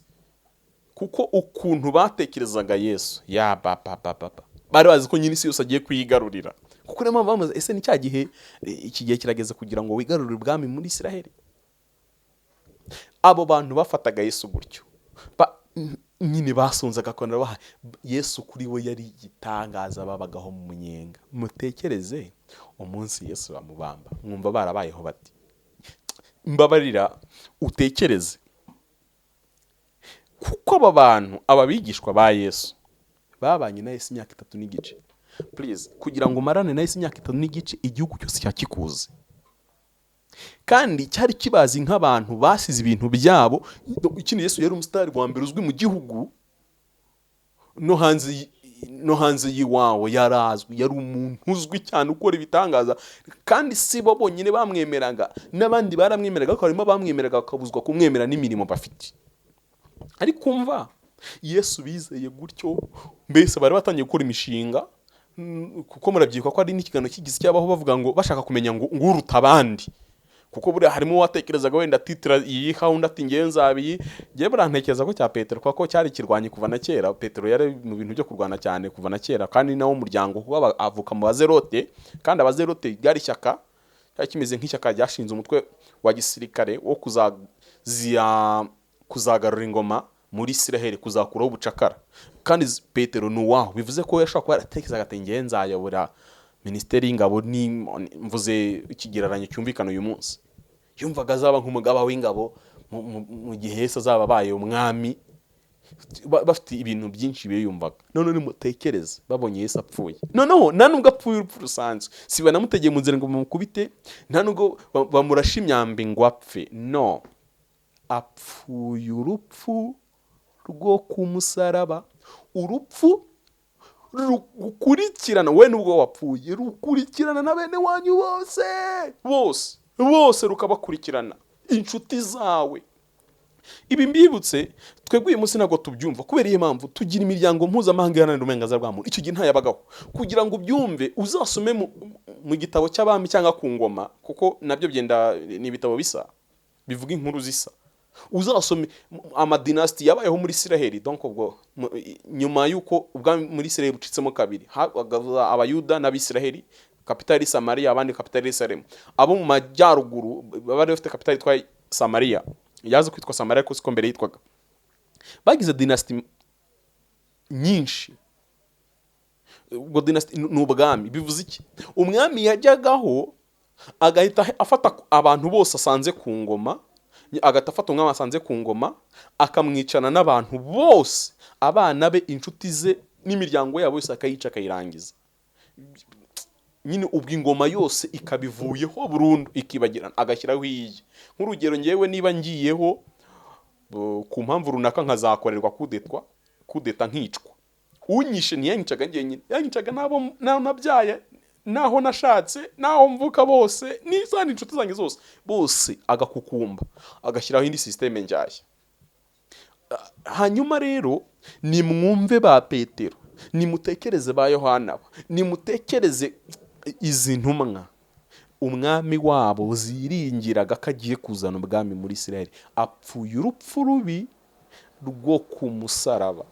Kuko ukuntu batekerezaga Yesu, ya ba ba ba ba ba, bari bazi ko nyine isi yose agiye kuyigarurira. Kuko niyo mpamvu bamaze: "Ese ni cya gihe, iki gihe kirageze kugira ngo wigarurire ubwami muri Isiraheli?" Abo bantu bafataga Yesu gutyo, nyine basonzaga akabona baha Yesu, kuri we yari igitangaza, babagaho mu munyenga. Mutekereze umunsi Yesu bamubamba, mwumva barabayeho bati? Mbabarira utekereze, kuko aba bantu, aba bigishwa ba Yesu babanye na Yesu imyaka 3 n'igice. Please, kugira ngo umarane na Yesu imyaka 3 n'igice, igihugu cyose cyakikuze kandi cyari kibazi nk'abantu basize ibintu byabo. Ikindi, Yesu yari umusitari wa mbere uzwi mu gihugu no hanze y'iwawo yarazwi, yari umuntu uzwi cyane ukora ibitangaza. Kandi si bo bonyine bamwemeraga, n'abandi baramwemeraga, ariko harimo abamwemeraga bakabuzwa kumwemera n'imirimo bafite. Ariko umva, Yesu bizeye gutyo, mbese bari batangiye gukora imishinga, kuko murabyibuka ko hari n'ikiganiro kigize cyabaho, bavuga ngo bashaka kumenya ngo nguruta abandi, kuko buriya harimo uwatekerezaga wenda titira iyi, undi ati: "Ngewe nzaba iyi." Ngewe buriya ntekereza ko cya Petero, kuko cyari ikirwanyi kuva na kera. Petero yari mu bintu byo kurwana cyane kuva na kera, kandi nawo muryango, kuko avuka mu Bazerote, kandi Abazerote ryari ishyaka cyari kimeze nk'ishyaka ryashinze umutwe wa gisirikare wo kuzagarura ingoma muri Isiraheli, kuzakuraho ubucakara. Kandi Petero ni uwaho, bivuze ko yashobora kuba yaratekerezaga ati: "Ngewe nzayobora minisiteri y'ingabo." Ni mvuze ikigereranyo cyumvikana uyu munsi. Yumvaga azaba nk'umugaba w'ingabo mu gihe Yesu azaba abaye umwami. Bafite ibintu byinshi biyumvaga. None nimutekereze babonye Yesu apfuye, noneho nta nubwo apfuye urupfu rusanzwe, si banamutegeye mu nzira ngo bamukubite, nta nubwo bamurashe imyambi ngo apfe, no apfuye urupfu rwo ku musaraba, urupfu rugukurikirana we nubwo wapfuye, rukurikirana na bene wanyu bose bose bose, rukabakurikirana, inshuti zawe. Ibi mbibutse, twebwe uyu munsi ntabwo tubyumva. Kubera iyo mpamvu tugira imiryango mpuzamahanga iharanira uburenganzira bwa muntu. Icyo gihe ntayabagaho. Kugira ngo ubyumve, uzasome mu gitabo cy'Abami cyangwa ku Ngoma, kuko nabyo byenda ni ibitabo bisa, bivuga inkuru zisa. Uzasome amadinasiti yabayeho muri Isiraheli. Donc ubwo nyuma y'uko ubwami muri Isiraheli bucitsemo kabiri, habaga Abayuda n'Abisiraheli, kapitali Samariya, abandi kapitali Yerusalemu. Abo mu majyaruguru bari bafite kapitali yitwa Samariya, yaje kwitwa Samariya ariko siko mbere yitwaga. Bagize dinasiti nyinshi. Ubwo dinasiti ni ubwami. Bivuze iki? Umwami yajyagaho agahita afata abantu bose asanze ku ngoma, agahita afata umwami asanze ku ngoma, akamwicana n'abantu bose, abana be, inshuti ze n'imiryango yabo yose, akayica, akayirangiza nyine. Ubwo ingoma yose ikabivuyeho burundu, ikibagirana, agashyiraho iye. Nk'urugero, ngewe niba ngiyeho ku mpamvu runaka, nkazakorerwa kudeta, nkicwa, unyishe ntiyanyicaga njyenyine, yanyicaga n'abo n'abo nabyaye, n'aho nashatse, n'aho mvuka bose, n'izandi inshuti zanjye zose bose, agakukumba, agashyiraho indi sisiteme nshyashya. Hanyuma rero nimwumve ba Petero, nimutekereze ba Yohana, nimutekereze izi ntumwa, umwami wabo ziringiraga ko agiye kuzana ubwami muri Isiraheli apfuye urupfu rubi rwo ku musaraba.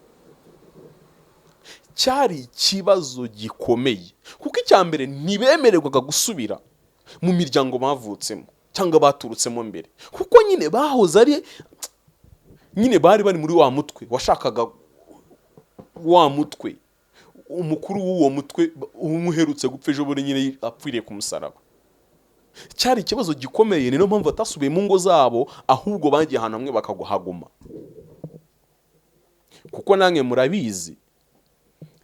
Cyari ikibazo gikomeye, kuko icya mbere ntibemererwaga gusubira mu miryango bavutsemo cyangwa baturutsemo mbere, kuko nyine bahoze ari nyine bari bari muri wa mutwe washakaga wa mutwe, umukuru w'uwo mutwe umwe uherutse gupfa ejo bundi nyine apfiriye ku musaraba. Cyari ikibazo gikomeye. Niyo mpamvu batasubiye mu ngo zabo, ahubwo bagiye ahantu hamwe bakaguhaguma, kuko namwe murabizi,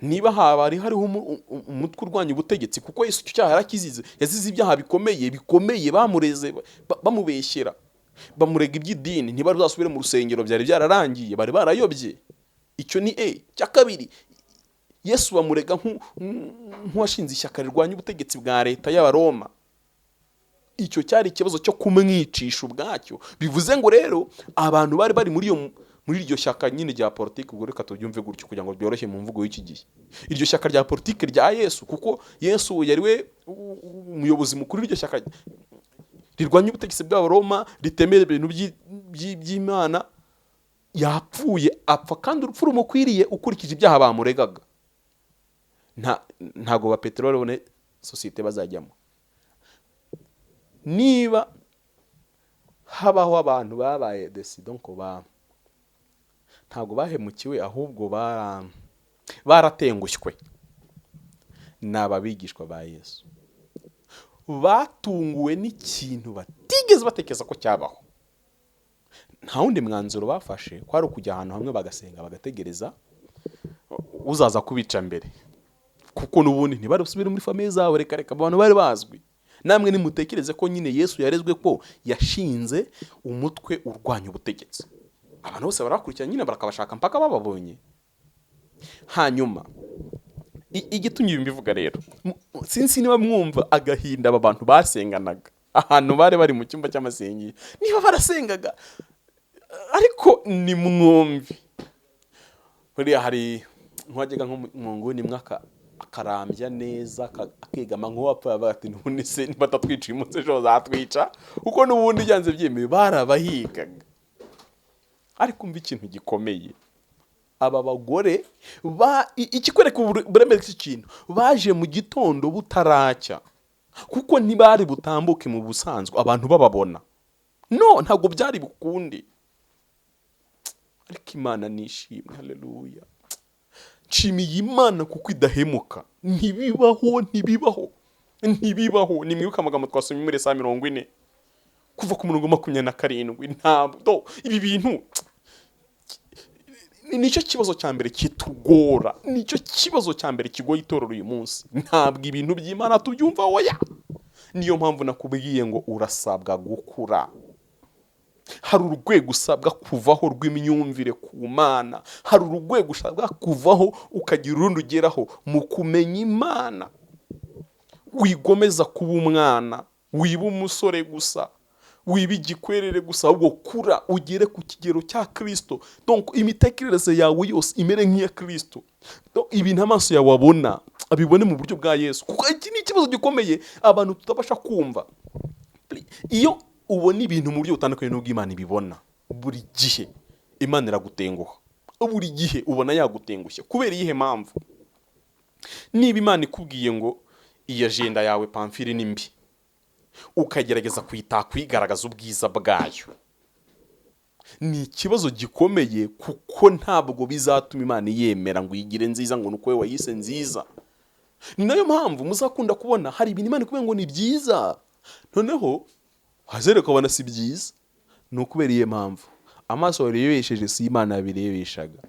niba haba hariho umutwe urwanya ubutegetsi, kuko Yesu icyo cyaha yarakizize. Yazize ibyaha bikomeye bikomeye bamureze, bamubeshyera, bamurega iby'idini. Ntibari bazasubire mu rusengero, byari byararangiye, bari barayobye. Icyo ni cya kabiri. Yesu bamurega nk'uwashinze ishyaka rirwanya ubutegetsi bwa leta y'Abaroma. Icyo cyari ikibazo cyo kumwicisha ubwacyo. Bivuze ngo rero abantu bari bari muri iryo shyaka nyine rya politiki, ubwo reka tubyumve gutyo kugira ngo byoroshye mu mvugo y'iki gihe, iryo shyaka rya politiki rya Yesu, kuko Yesu yari we umuyobozi mukuru w'iryo shyaka rirwanya ubutegetsi bw'Abaroma, ritemera ibintu by'Imana, yapfuye, apfa kandi urupfu rumukwiriye ukurikije ibyaha bamuregaga. Ntago ba Petero babone sosiyete bazajyamo. Niba habaho abantu babaye déçus, donc ba ntabwo bahemukiwe, ahubwo baratengushywe, ni ababigishwa ba Yesu batunguwe n'ikintu batigeze batekereza ko cyabaho. Nta wundi mwanzuro bafashe, kwari ukujya ahantu hamwe bagasenga, bagategereza uzaza kubica mbere, kuko n'ubundi ntibari busubire muri famille zabo. Reka reka, abantu bari bazwi. Namwe nimutekereze ko nyine Yesu yarezwe ko yashinze umutwe urwanya ubutegetsi. Abantu bose barabakurikirana nyine, barakabashaka mpaka bababonye. Hanyuma igitumye ibi mbivuga rero, sinzi niba mwumva agahinda aba bantu basenganaga ahantu bari bari mu cyumba cy'amasengero, niba barasengaga, ariko nimwumve. Buriya hari nk'uwajyaga nko mu nguni imwe akarambya neza, akegama nk'uwapfuye, avuga ati: "N'ubundi se nibatatwica uyu munsi, ejo bazatwica," kuko n'ubundi byanze byemewe barabahigaga. Ariko umva ikintu gikomeye, aba bagore ikikwereka uburemere bw'iki kintu, baje mu gitondo butaracya, kuko ntibari butambuke mu busanzwe abantu bababona. No ntabwo byari bukunde. Ariko Imana nishimwe, haleluya! Nshimiye Imana kuko idahemuka. Ntibibaho, ntibibaho, ntibibaho. Nimwibuke amagambo twasomye muri saa 40 kuva ku murongo 27. Ntabwo ibi bintu nicyo kibazo cya mbere kitugora, nicyo kibazo cya mbere kigoye itorero uyu munsi. Ntabwo ibintu by'Imana tubyumva, oya. Niyo mpamvu nakubwiye ngo urasabwa gukura. Hari urwego usabwa kuvaho rw'imyumvire ku Mana, hari urwego usabwa kuvaho ukagira urundi ugeraho mu kumenya Imana. Wigomeza kuba umwana, wiba umusore gusa, wiba igikwerere gusa, ahubwo kura ugere ku kigero cya Kirisito. Donc imitekerereze yawe yose imere nk'iya Kirisito. Donc, ibintu amaso yawe abona abibone mu buryo bwa Yesu, kuko iki ni ikibazo gikomeye abantu tutabasha kumva. Iyo ubona ibintu mu buryo butandukanye n'ubwo Imana ibibona, buri gihe Imana iragutenguha, buri gihe ubona yagutengushye. Kubera iyihe mpamvu? Niba Imana ikubwiye ngo iyi agenda yawe, Pamfiri, ni mbi, ukagerageza kuyitaka, kuyigaragaza ubwiza bwayo, ni ikibazo gikomeye, kuko ntabwo bizatuma Imana yemera ngo uyigire nziza ngo ni uko wowe wayise nziza. Ni nayo mpamvu muzakunda kubona hari ibintu Imana ikubwira ngo ni byiza, noneho wazere ukabona si byiza. Ni ukubera iyo mpamvu amaso warebesheje si Imana yabirebeshaga.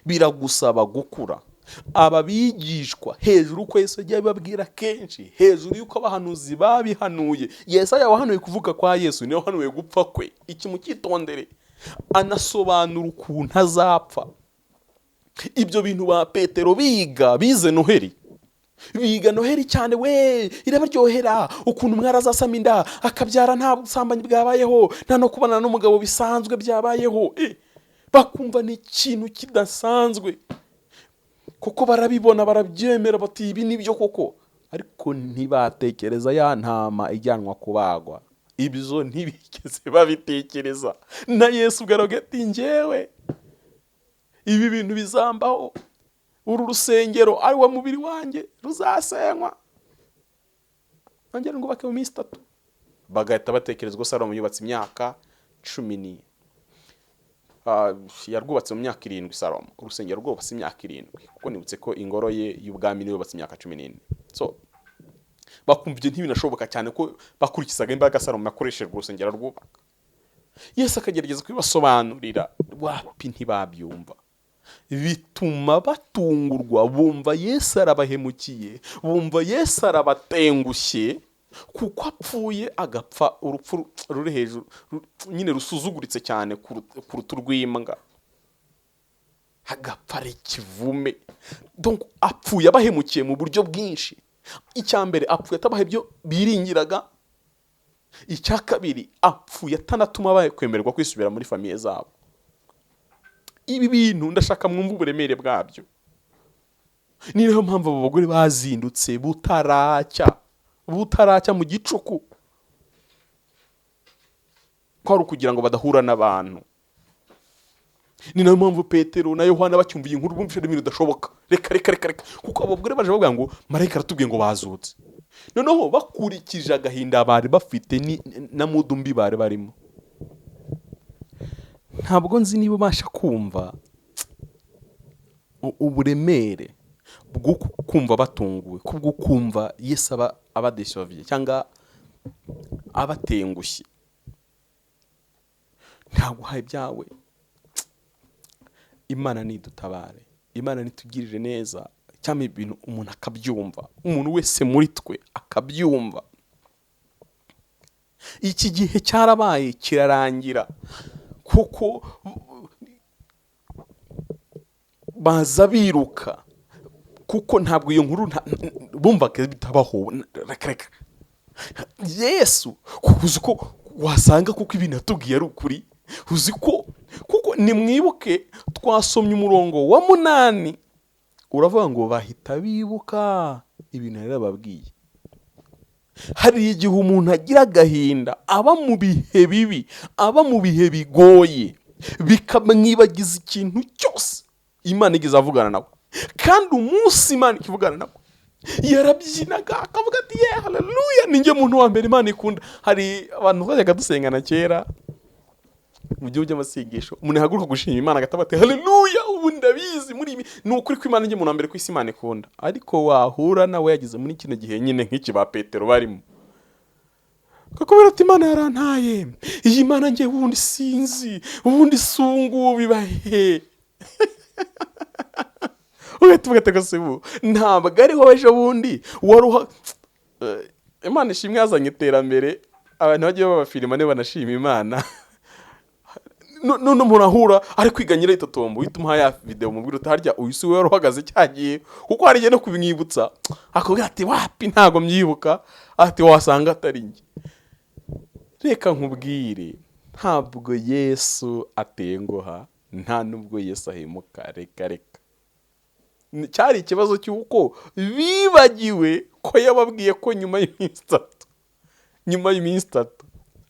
Biragusaba gukura. Aba bigishwa, hejuru uko Yesu yagiye abibabwira kenshi, hejuru y'uko abahanuzi babihanuye, Yesaya wahanuye kuvuka kwa Yesu niwe wahanuye gupfa kwe. Iki mucyitondere, anasobanura ukuntu azapfa. Ibyo bintu ba Petero biga, bize Noheli, biga Noheli cyane we, irabaryohera, ukuntu umwari azasama inda akabyara nta busambanyi bwabayeho, nta no kubonana n'umugabo bisanzwe byabayeho. Bakumva ni ikintu kidasanzwe, kuko barabibona, barabyemera, bati: "Ibi ni byo koko." Ariko ntibatekereza ya ntama ijyanwa kubagwa. Ibyo ntibigeze babitekereza. Na Yesu ubwo aravuga ati: "Njyewe ibi bintu bizambaho, uru rusengero ari wo mubiri wanjye ruzasenywa, nongere ngubake mu minsi 3." Bagahita batekereza ko Salomo yubatse imyaka cumi ni yarwubatse mu myaka 7. Salomo urusengero rwubatse imyaka 7, kuko nibutse ko ingoro ye y'ubwami niyo yubatse imyaka 14. So Bakumva ibyo ntibinashoboka cyane ko bakurikizaga imbaraga Salomo yakoresheje urusengero arwubaka. Yesu akagerageza kubibasobanurira, wapi, ntibabyumva. Bituma batungurwa, bumva Yesu arabahemukiye, bumva Yesu arabatengushye kuko apfuye, agapfa urupfu ruri hejuru, nyine rusuzuguritse cyane kuruta urw'imbwa, agapfa ari ikivume. Donc apfuye abahemukiye mu buryo bwinshi. Icya mbere, apfuye atabaha ibyo biringiraga. Icya kabiri, apfuye atanatuma bakwemererwa kwisubira muri famille zabo. Ibi bintu ndashaka mwumve uburemere bwabyo. Ni nayo mpamvu abo bagore bazindutse butaracya, butaracya mu gicuku, ko ari ukugira ngo badahura n'abantu. Ni nayo mpamvu Petero na Yohana bacyumva iyi nkuru bumvise ari ibintu bidashoboka. Reka, reka, reka, reka, kuko abo bagore baje bavuga ngo marayika aratubwiye ngo bazutse. Noneho bakurikije agahinda bari bafite na mood mbi bari barimo, ntabwo nzi niba ubasha kumva uburemere bwo kumva batunguwe, kubwo kumva Yesu aba abadéceviye cyangwa abatengushye. Ntabwo uhaye ibyawe. Imana nidutabare, Imana nitugirire neza, cyangwa ibintu umuntu akabyumva, umuntu wese muri twe akabyumva. Iki gihe cyarabaye kirarangira, kuko baza biruka, kuko ntabwo iyo nkuru bumvaga bitabaho. Reka, reka, Yesu uzi ko wasanga kuko ibintu yatubwiye ari ukuri, uzi ko kuko nimwibuke twasomye umurongo wa 8, uravuga ngo bahita bibuka ibintu yari yababwiye. Hari igihe umuntu agira agahinda, aba mu bihe bibi, aba mu bihe bigoye, bikamwibagiza ikintu cyose Imana igeze avugana nawe. Kandi umunsi Imana ikivugana nawe yarabyinaga, akavuga ati: "Ye, haleluya, ninjye muntu wa mbere Imana ikunda." Hari abantu twajyaga dusengana kera mu gihugu by'amasengesho, umuntu yahaguruka gushima Imana agataha ati: "Haleluya, ubu ndabizi muri ibi ni ukuri ko Imana njye muntu wa mbere ku isi Imana ikunda." Ariko wahura nawe yageze muri kino gihe nyine nk'iki ba Petero barimo, kakubwira ati: "Imana yarantaye, iyi Mana njye ubundi sinzi, ubundi si ubu ngubu biba he?" Ugahita uvuga ati: "Gusa ubu ntabwo ariho ejo bundi wari uha." Imana ishimwe yazanye iterambere, abantu bagiye babafilima niba banashima Imana. None umuntu ahura ari kwiga nyirayitotombo, uhita umuha ya videwo, mubwira uti: "Harya uyu si we wari uhagaze cyagiye?" Kuko hari igihe no kubimwibutsa akubwira ati: "Wapi, ntabwo mbyibuka," ati: "Wasanga atari njye." Reka nkubwire, ntabwo Yesu atenguha, nta nubwo Yesu ahemuka. Reka, reka. Cyari ikibazo cy'uko bibagiwe ko yababwiye ko nyuma y'iminsi 3, nyuma y'iminsi 3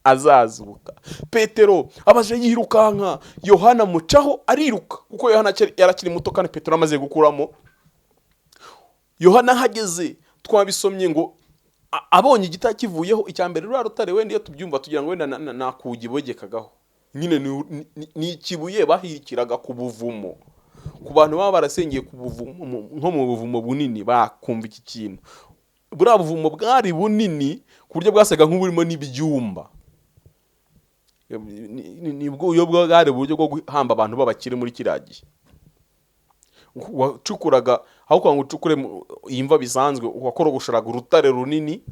azazuka. Petero abaje yirukanka, Yohana amucaho ariruka, kuko Yohana yari akiri muto kandi Petero amaze gukuramo. Yohana ahageze, twabisomye ngo abonye igiti kivuyeho. Icya mbere, ruriya rutare, wenda iyo tubyumva tugira ngo wenda nakugi bogekagaho nyine, ni ikibuye bahirikiraga ku buvumo. Ku bantu baba barasengeye ku buvumo, nko mu buvumo bunini, bakumva iki kintu. Buriya buvumo bwari bunini ku buryo bwasaga nk'uburimo n'ibyumba. Nibwo iyo bwari uburyo bwo guhamba abantu b'abakire muri kiriya gihe. Wacukuraga, aho kugira ngo ucukure iyi mva bisanzwe, wakorogosheraga urutare runini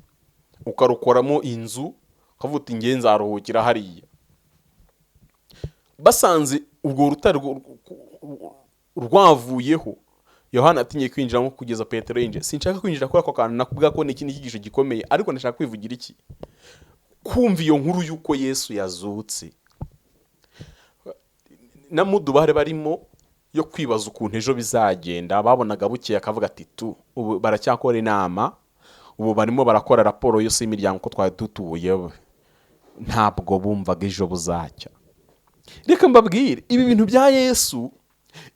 ukarukoramo inzu, ukavuga uti: "Nge nzaruhukira hariya." Basanze urwo rutare rwavuyeho, Yohana atinye kwinjiramo kugeza Petero yinjiye. Sinshaka kwinjira kuri ako kantu, nakubwira ko ni ikindi cyigisho gikomeye, ariko ndashaka kwivugira iki: kumva iyo nkuru y'uko Yesu yazutse na mood bari barimo yo kwibaza ukuntu ejo bizagenda, babonaga bukeye, akavuga ati: "Tu ubu baracyakora inama, ubu barimo barakora raporo yose y'imiryango uko twari dutuye." Ntabwo bumvaga ejo buzacya. Reka mbabwire, ibi bintu bya Yesu,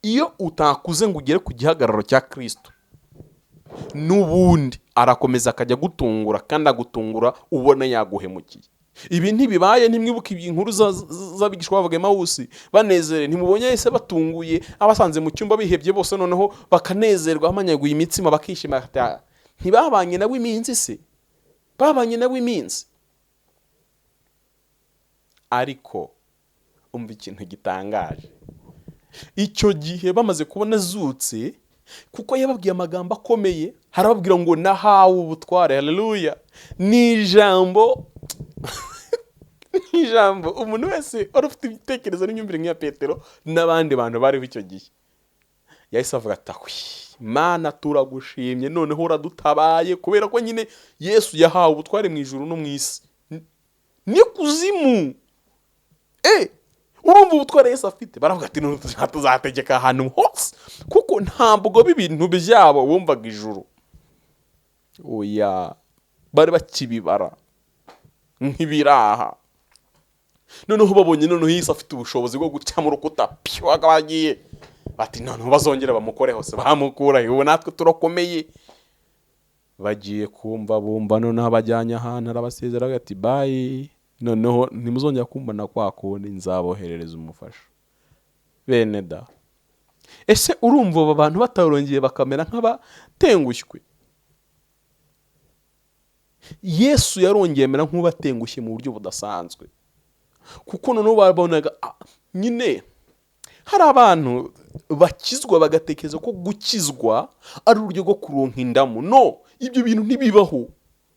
iyo utakuze ngo ugere ku gihagararo cya Kirisito, n'ubundi arakomeza akajya agutungura, kandi agutungura ubona yaguhemukiye. Ibi ntibibaye? Ntimwibuke inkuru z'abigishwa bavuga Emawusi banezerewe? Ntimubonye yahise batunguye abasanze mu cyumba bihebye bose, noneho bakanezerwa, bamanyaguye imitsima, bakishima, bati: "Ntibabanye nawe iminsi se?" Babanye nawe iminsi. Ariko umva ikintu gitangaje, icyo gihe bamaze kubona azutse, kuko yababwiye amagambo akomeye, harababwira ngo nahawe ubutware. Haleluya! Ni ijambo, ni ijambo umuntu wese wari ufite ibitekerezo n'imyumvire nk'iya Petero n'abandi bantu bariho icyo gihe yahise avuga ati: "Ahwi Mana, turagushimye, noneho uradutabaye." Kubera ko nyine Yesu yahawe ubutware mu ijuru no mu isi n'ikuzimu. Urumva ubutware Yesu afite, baravuga ati: "None tuzategeka ahantu hose," kuko ntabwo b'ibintu byabo bumvaga ijuru. Oya, bari bakibibara nk'ibiraha. Noneho babonye noneho Yesu afite ubushobozi bwo guca mu rukuta, piyo, bagiye bati: "Noneho bazongera bamukore hose bamukura, ubu natwe turakomeye." Bagiye kumva bumva noneho abajyanye ahantu, arabasezera ati: "Bye, noneho ntimuzongera kumbona kwa kundi, nzaboherereza umufasha." Bene da, ese urumva abo bantu batarongeye bakamera nk'abatengushywe? Yesu yarongeye amera nk'ubatengushye mu buryo budasanzwe, kuko noneho babonaga nyine hari abantu bakizwa bagatekereza ko gukizwa ari uburyo bwo kuronka indamu. No, ibyo bintu ntibibaho,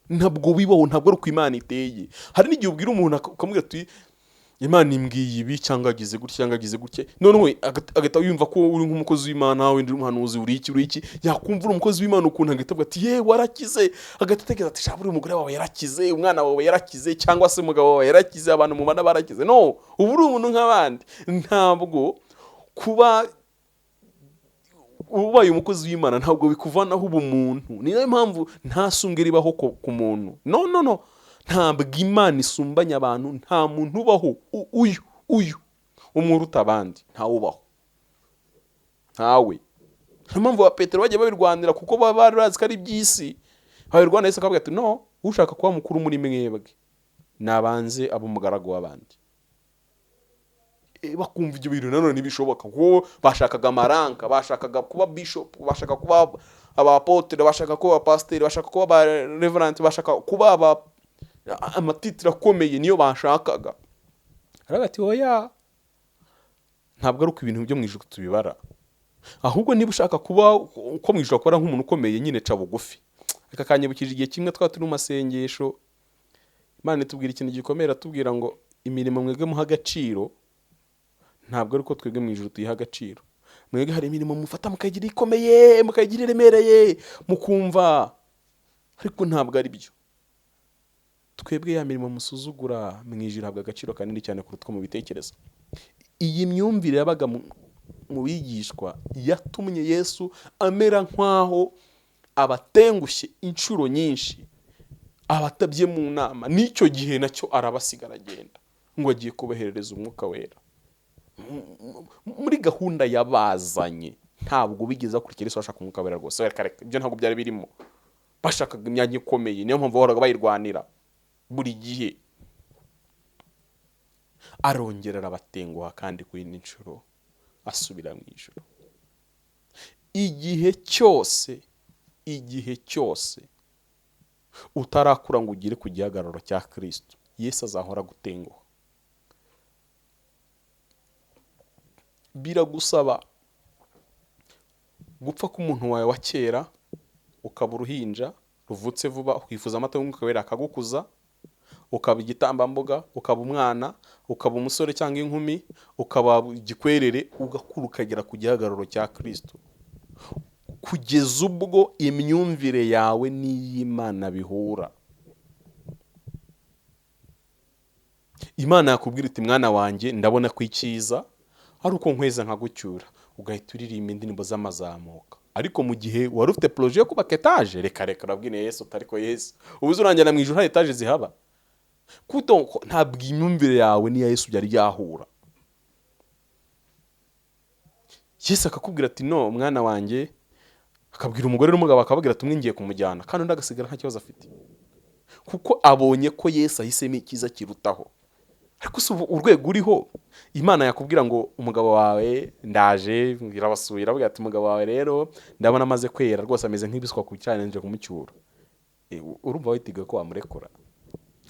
ntabwo bibaho, ntabwo ari uko Imana iteye. Hari n'igihe ubwira umuntu ukamubwira ati: "Imana imbwiye ibi," cyangwa agize gutya, cyangwa agize gutya, noneho agahita yumva ko uri nk'umukozi w'Imana, wenda uri umuhanuzi, uri iki, uri iki. Yakumva uri umukozi w'Imana ukuntu, agahita avuga ati: "Ye, warakize." Agahita atekereza ati: "Sha, buriya umugore wawe yarakize, umwana wawe yarakize, cyangwa se umugabo wawe yarakize, abantu mubana barakize." No, uba uri umuntu nk'abandi. Ntabwo kuba ubaye umukozi w'Imana ntabwo bikuvanaho ubumuntu. Ni nayo mpamvu nta sumbwe ribaho ku muntu. No, no, no, ntabwo Imana isumbanya abantu. Nta muntu ubaho uyu umwe uruta abandi, ntawubaho, ntawe. Niyo mpamvu ba Petero bagiye babirwanira, kuko baba bari bazi ko ari iby'isi babirwanira. Yesu akavuga ati: "No, ushaka kuba mukuru muri mwebwe nabanze abe umugaragu w'abandi." Bakumva ibyo bintu nanone ntibishoboka, kuko bashakaga amaranka, bashakaga kuba bishop, bashaka kuba abapotere, bashaka kuba abapasiteri, bashaka kuba aba reverend, bashaka kuba aba amatitire akomeye, niyo bashakaga. Aravuga ati: "Oya, ntabwo ari uko ibintu byo mu ijuru tubibara. Ahubwo niba ushaka kuba uko mu ijuru akora nk'umuntu ukomeye nyine, ca bugufi." Aka kanyibukije igihe kimwe twaba turi mu masengesho, Imana itubwira ikintu gikomeye, iratubwira ngo imirimo mwebwe muha agaciro ntabwo ari uko twebwe mu ijuru tuyiha agaciro. Mwebwe hari imirimo mufata mukayigira ikomeye, mukayigira iremereye, mukumva, ariko ntabwo ari byo. Twebwe ya mirimo musuzugura mu ijuru ihabwa agaciro kanini cyane kuruta uko mubitekereza. Iyi myumvire yabaga mu bigishwa yatumye Yesu amera nk'aho abatengushye inshuro nyinshi, abatabye mu nama. N'icyo gihe nacyo arabasiga, aragenda ngo agiye kuboherereza Umwuka Wera. Muri gahunda yabazanye ntabwo bigeze bakurikira Yesu bashaka Umwuka Wera rwose. Reka reka, ibyo ntabwo byari birimo. Bashakaga imyanya ikomeye, niyo mpamvu bahoraga bayirwanira buri gihe. Arongera arabatenguha kandi ku yindi nshuro, asubira mu ijuru. Igihe cyose, igihe cyose utarakura ngo ugere ku gihagararo cya Kirisito, Yesu azahora agutenguha. Biragusaba gupfa k'umuntu wawe wa kera, ukaba uruhinja ruvutse vuba, ukifuza amata y'Umwuka Wera akagukuza, ukaba igitambambuga, ukaba umwana, ukaba umusore cyangwa inkumi, ukaba igikwerere, ugakura ukagera ku gihagararo cya Kirisito, kugeza ubwo imyumvire yawe n'iy'Imana bihura. Imana yakubwira iti: "Mwana wanjye, ndabona ko icyiza ari uko nkweza nkagucyura," ugahita uririmba indirimbo z'amazamuka. Ariko mu gihe wari ufite projet yo kubaka etaje, reka reka, urabwira Yesu utari ko Yesu ubu urangira mu ijuru hari etaje zihaba, kuko ntabwo imyumvire yawe n'iya Yesu byari byahura. Yesu akakubwira ati: "No, mwana wanjye," akabwira umugore n'umugabo, akababwira ati: "Umwe ngiye kumujyana," kandi undi agasigara nta kibazo afite, kuko abonye ko Yesu ahisemo icyiza kirutaho. Ariko si ubu urwego uriho, Imana yakubwira ngo umugabo wawe ndaje, irabasuye, iravuga ati: "Umugabo wawe rero ndabona amaze kwera rwose, ameze nk'ibiswa ku cyayi, nje kumucyura." Urumva witeguye ko wamurekura,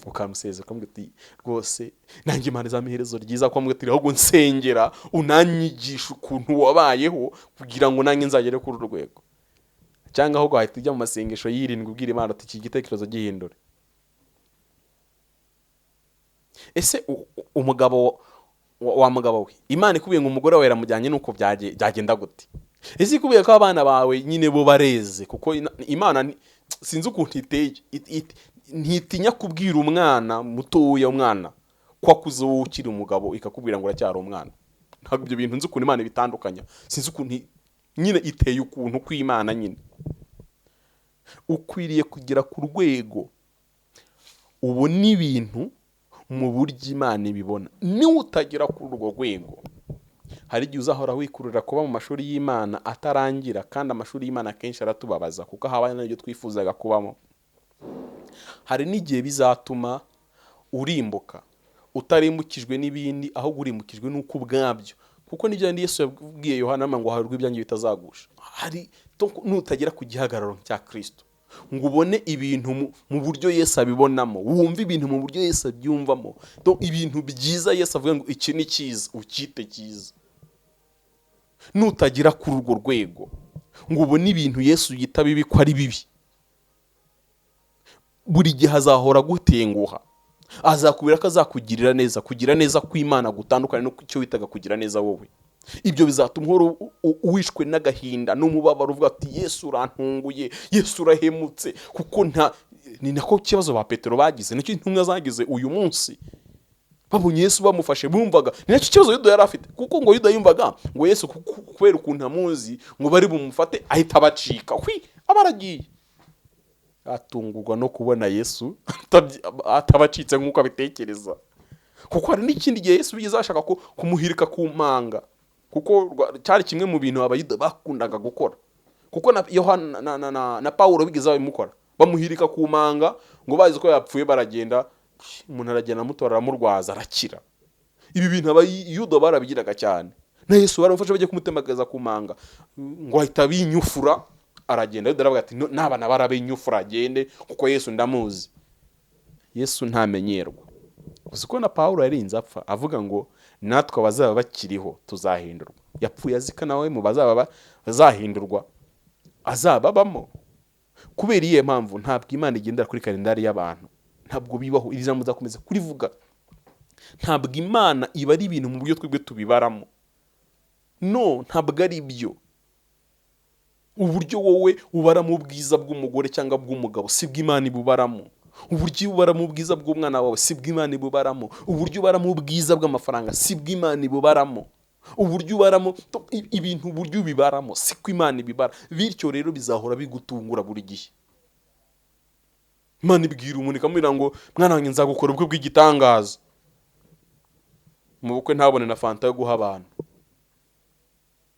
ukamusezera, ukamubwira uti: "Rwose nanjye Imana izampa iherezo ryiza," ukamubwira ati: "Ahubwo nsengera, unanyigisha ukuntu wabayeho kugira ngo nanjye nzagere kuri uru rwego." Cyangwa ahubwo wahita ujya mu masengesho yirindwi, ubwira Imana uti: "Iki gitekerezo gihindure." Ese umugabo wa mugabo we, Imana ikubwiye ngo umugore wawe yaramujyanye, nuko byagenda gute? Ese ikubwiye ko abana bawe nyine bo bareze? Kuko Imana sinzi ukuntu iteye, ntitinya kubwira umwana mutoya, umwana ko akuze, wowe ukiri umugabo ikakubwira ngo uracyari umwana. Ntabwo ibyo bintu nzi ukuntu Imana ibitandukanya, sinzi ukuntu nyine iteye, ukuntu kw'Imana nyine. Ukwiriye kugera ku rwego ubona ibintu mu buryo Imana ibibona. Niba utagera kuri urwo rwego, hari igihe uzahora wikururira kuba mu mashuri y'Imana atarangira, kandi amashuri y'Imana akenshi aratubabaza kuko habaye n'ibyo twifuzaga kubamo. Hari n'igihe bizatuma urimbuka, utarimbukijwe n'ibindi, ahubwo urimbukijwe n'uko ubwabyo, kuko nibyo bindi Yesu yabwiye Yohana ngo hahirwa ibyanjye bitazagusha. Hari nutagera ku gihagararo cya Kristo ngo ubone ibintu mu buryo Yesu abibonamo, wumve ibintu mu buryo Yesu abyumvamo, donc ibintu byiza Yesu avuga ngo iki ni cyiza, ukite cyiza. Nutagera kuri urwo rwego ngo ubone ibintu Yesu yita bibi ko ari bibi, buri gihe azahora agutenguha, azakubwira ko azakugirira neza. Kugira neza kw'Imana gutandukanye no icyo witaga kugira neza wowe. Ibyo bizatuma uhora wishwe n'agahinda n'umubabaro, uvuga ati: "Yesu urantunguye, Yesu urahemutse." Kuko nta ni nako kibazo ba Petero bagize, nicyo intumwa zagize uyu munsi babonye Yesu bamufashe. Bumvaga ni nacyo kibazo Yuda yari afite, kuko ngo Yuda yumvaga ngo Yesu kubera ukuntu amuzi ngo bari bumufate ahita abacika, hwi, aba aragiye. Atungurwa no kubona Yesu atabacitse nk'uko abitekereza. Kuko hari n'ikindi gihe Yesu bigeze ashaka ko kumuhirika ku manga, kuko cyari kimwe mu bintu Abayuda bakundaga gukora, kuko na Yohana na Pawulo bigeze babimukora, bamuhirika ku manga ngo bazi ko yapfuye. Baragenda, umuntu aragenda amutora, aramurwaza, arakira. Ibi bintu Abayuda barabigiraga cyane. Na Yesu baramufashe bajya kumutemagaza ku manga, ngo ahita binyufura aragenda. Yuda aravuga ati: "N'abana barabinyufura agende, kuko Yesu ndamuzi." Yesu ntamenyerwa. Uzi ko na Pawulo yarinze apfa avuga ngo natwe abazaba bakiriho tuzahindurwa? Yapfuye azi ko nawe mu bazaba bazahindurwa azaba abamo. Kubera iyihe mpamvu? Ntabwo Imana igendera kuri kalendari y'abantu, ntabwo bibaho. Iri jambo nzakomeza kurivuga: ntabwo Imana iba ari ibintu mu buryo twebwe tubibaramo. No, ntabwo ari byo. Uburyo wowe ubaramo ubwiza bw'umugore cyangwa bw'umugabo si bwo Imana ibubaramo. Uburyo ubaramo ubwiza bw'umwana wawe si bwo Imana ibubaramo. Uburyo ubaramo ubwiza bw'amafaranga si bwo Imana ibubaramo. Uburyo ubaramo ibintu, uburyo ubibaramo si ko Imana ibibara. Bityo rero bizahora bigutungura buri gihe. Imana ibwira umuntu, ikamubwira ngo: "Mwana wanjye, nzagukora ubukwe bw'igitangaza." Mu bukwe ntabone na fanta yo guha abantu.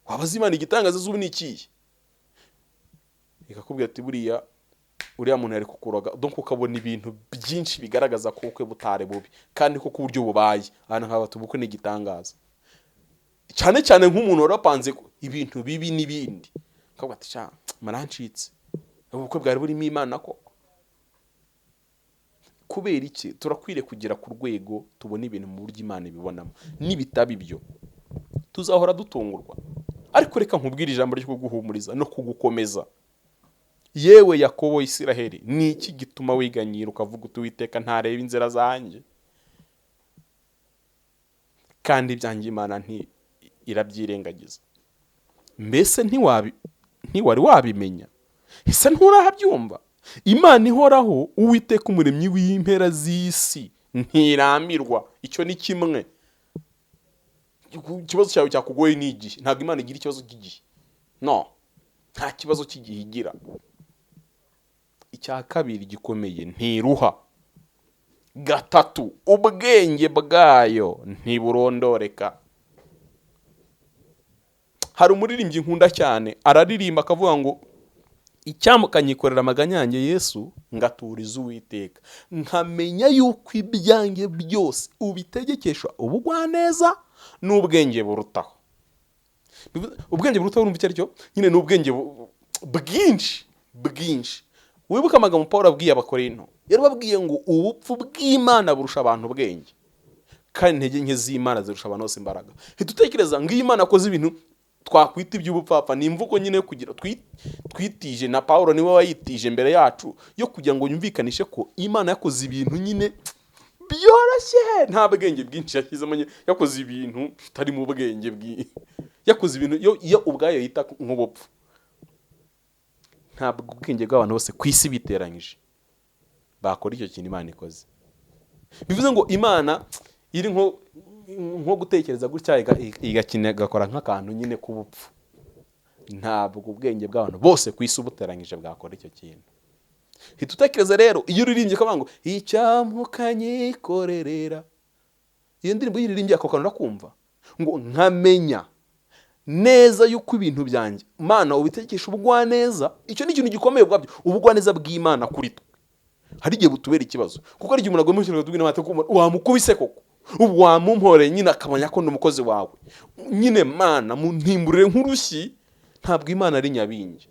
Wabaza Imana: "Igitangaza z'ubu ni ikihe?" Ikakubwira ati: "Buriya uriya muntu yari kukuroga." Donc ukabona ibintu byinshi bigaragaza ko ubukwe butari bubi, kandi ko ku buryo bubaye ahantu nk'aba bati: "Ubukwe ni igitangaza." Cyane cyane nk'umuntu wari wapanze ibintu bibi n'ibindi, akavuga ati: "Sha, marancitse, ubukwe bwari burimo Imana koko." Kubera iki? Turakwiriye kugera ku rwego tubona ibintu mu buryo Imana ibibonamo. Nibitaba ibyo, tuzahora dutungurwa. Ariko reka nkubwire ijambo ryo kuguhumuriza no kugukomeza. Yewe Yakobo, Isiraheli, ni iki gituma wiganyira ukavuga uti: "Uwiteka ntareba inzira zanjye, kandi ibyanjye Imana nti irabyirengagiza"? Mbese ntiwari wabimenya? Ese nturahabyumva? Imana ihoraho, Uwiteka Umuremyi w'impera z'isi, ntirambirwa. Icyo ni kimwe. Ikibazo cyawe cyakugoye ni igihe. Ntabwo Imana igira ikibazo cy'igihe. No, nta kibazo cy'igihe igira. Icya kabiri gikomeye, ntiruha. Gatatu, ubwenge bwayo ntiburondoreka. Hari umuririmbyi nkunda cyane, araririmba akavuga ngo: "Icyampa ukanyikorera amaganya yanjye Yesu, ngaturiza Uwiteka, nkamenya yuko ibyanjye byose ubitegekesha ubugwaneza n'ubwenge burutaho." Ubwenge burutaho, urumva icyo ari cyo nyine? Ni ubwenge bwinshi bwinshi. Wibuke amagambo Paul abwiye Abakorinto, yarababwiye ngo ubupfu bw'Imana burusha abantu ubwenge, kandi intege nke z'Imana zirusha abantu bose imbaraga. Ntitutekereza ngo iyo Imana akoze ibintu twakwita iby'ubupfapfa, ni imvugo nyine yo kugira twitije, na Paul niwe wayitije mbere yacu, yo kugira ngo yumvikanishe ko Imana yakoze ibintu nyine byoroshye, nta bwenge bwinshi yashyizemo nyine, yakoze ibintu bitari mu bwenge yakoze ibintu yo ubwayo yita nk'ubupfu. Ntabwo ubwenge bw'abantu bose ku isi biteranyije bakora icyo kintu Imana ikoze. Bivuze ngo Imana iri nko gutekereza gutya, igakina, igakora nk'akantu nyine k'ubupfu. Ntabwo ubwenge bw'abantu bose ku isi ubuteranyije bwakora icyo kintu. Hita utekereza rero iyo uririmbye ukavuga ngo icyampa ukanyikorerera, iyo ndirimbo iyo uririmbye ako kantu urakumva ngo nkamenya neza yuko ibintu byanjye Mana ubitekesha ubugwaneza. Icyo ni ikintu gikomeye ubwabyo, ubugwaneza bw'Imana kuri twe hari igihe butubera ikibazo, kuko hari igihe umuntu agomba gushyira tubwira amata ko wamukubise koko, ubu wamumporeye nyine akamenya ko ndi umukozi wawe nyine, Mana muntimburire nk'urushyi. Ntabwo Imana ari nyabingi,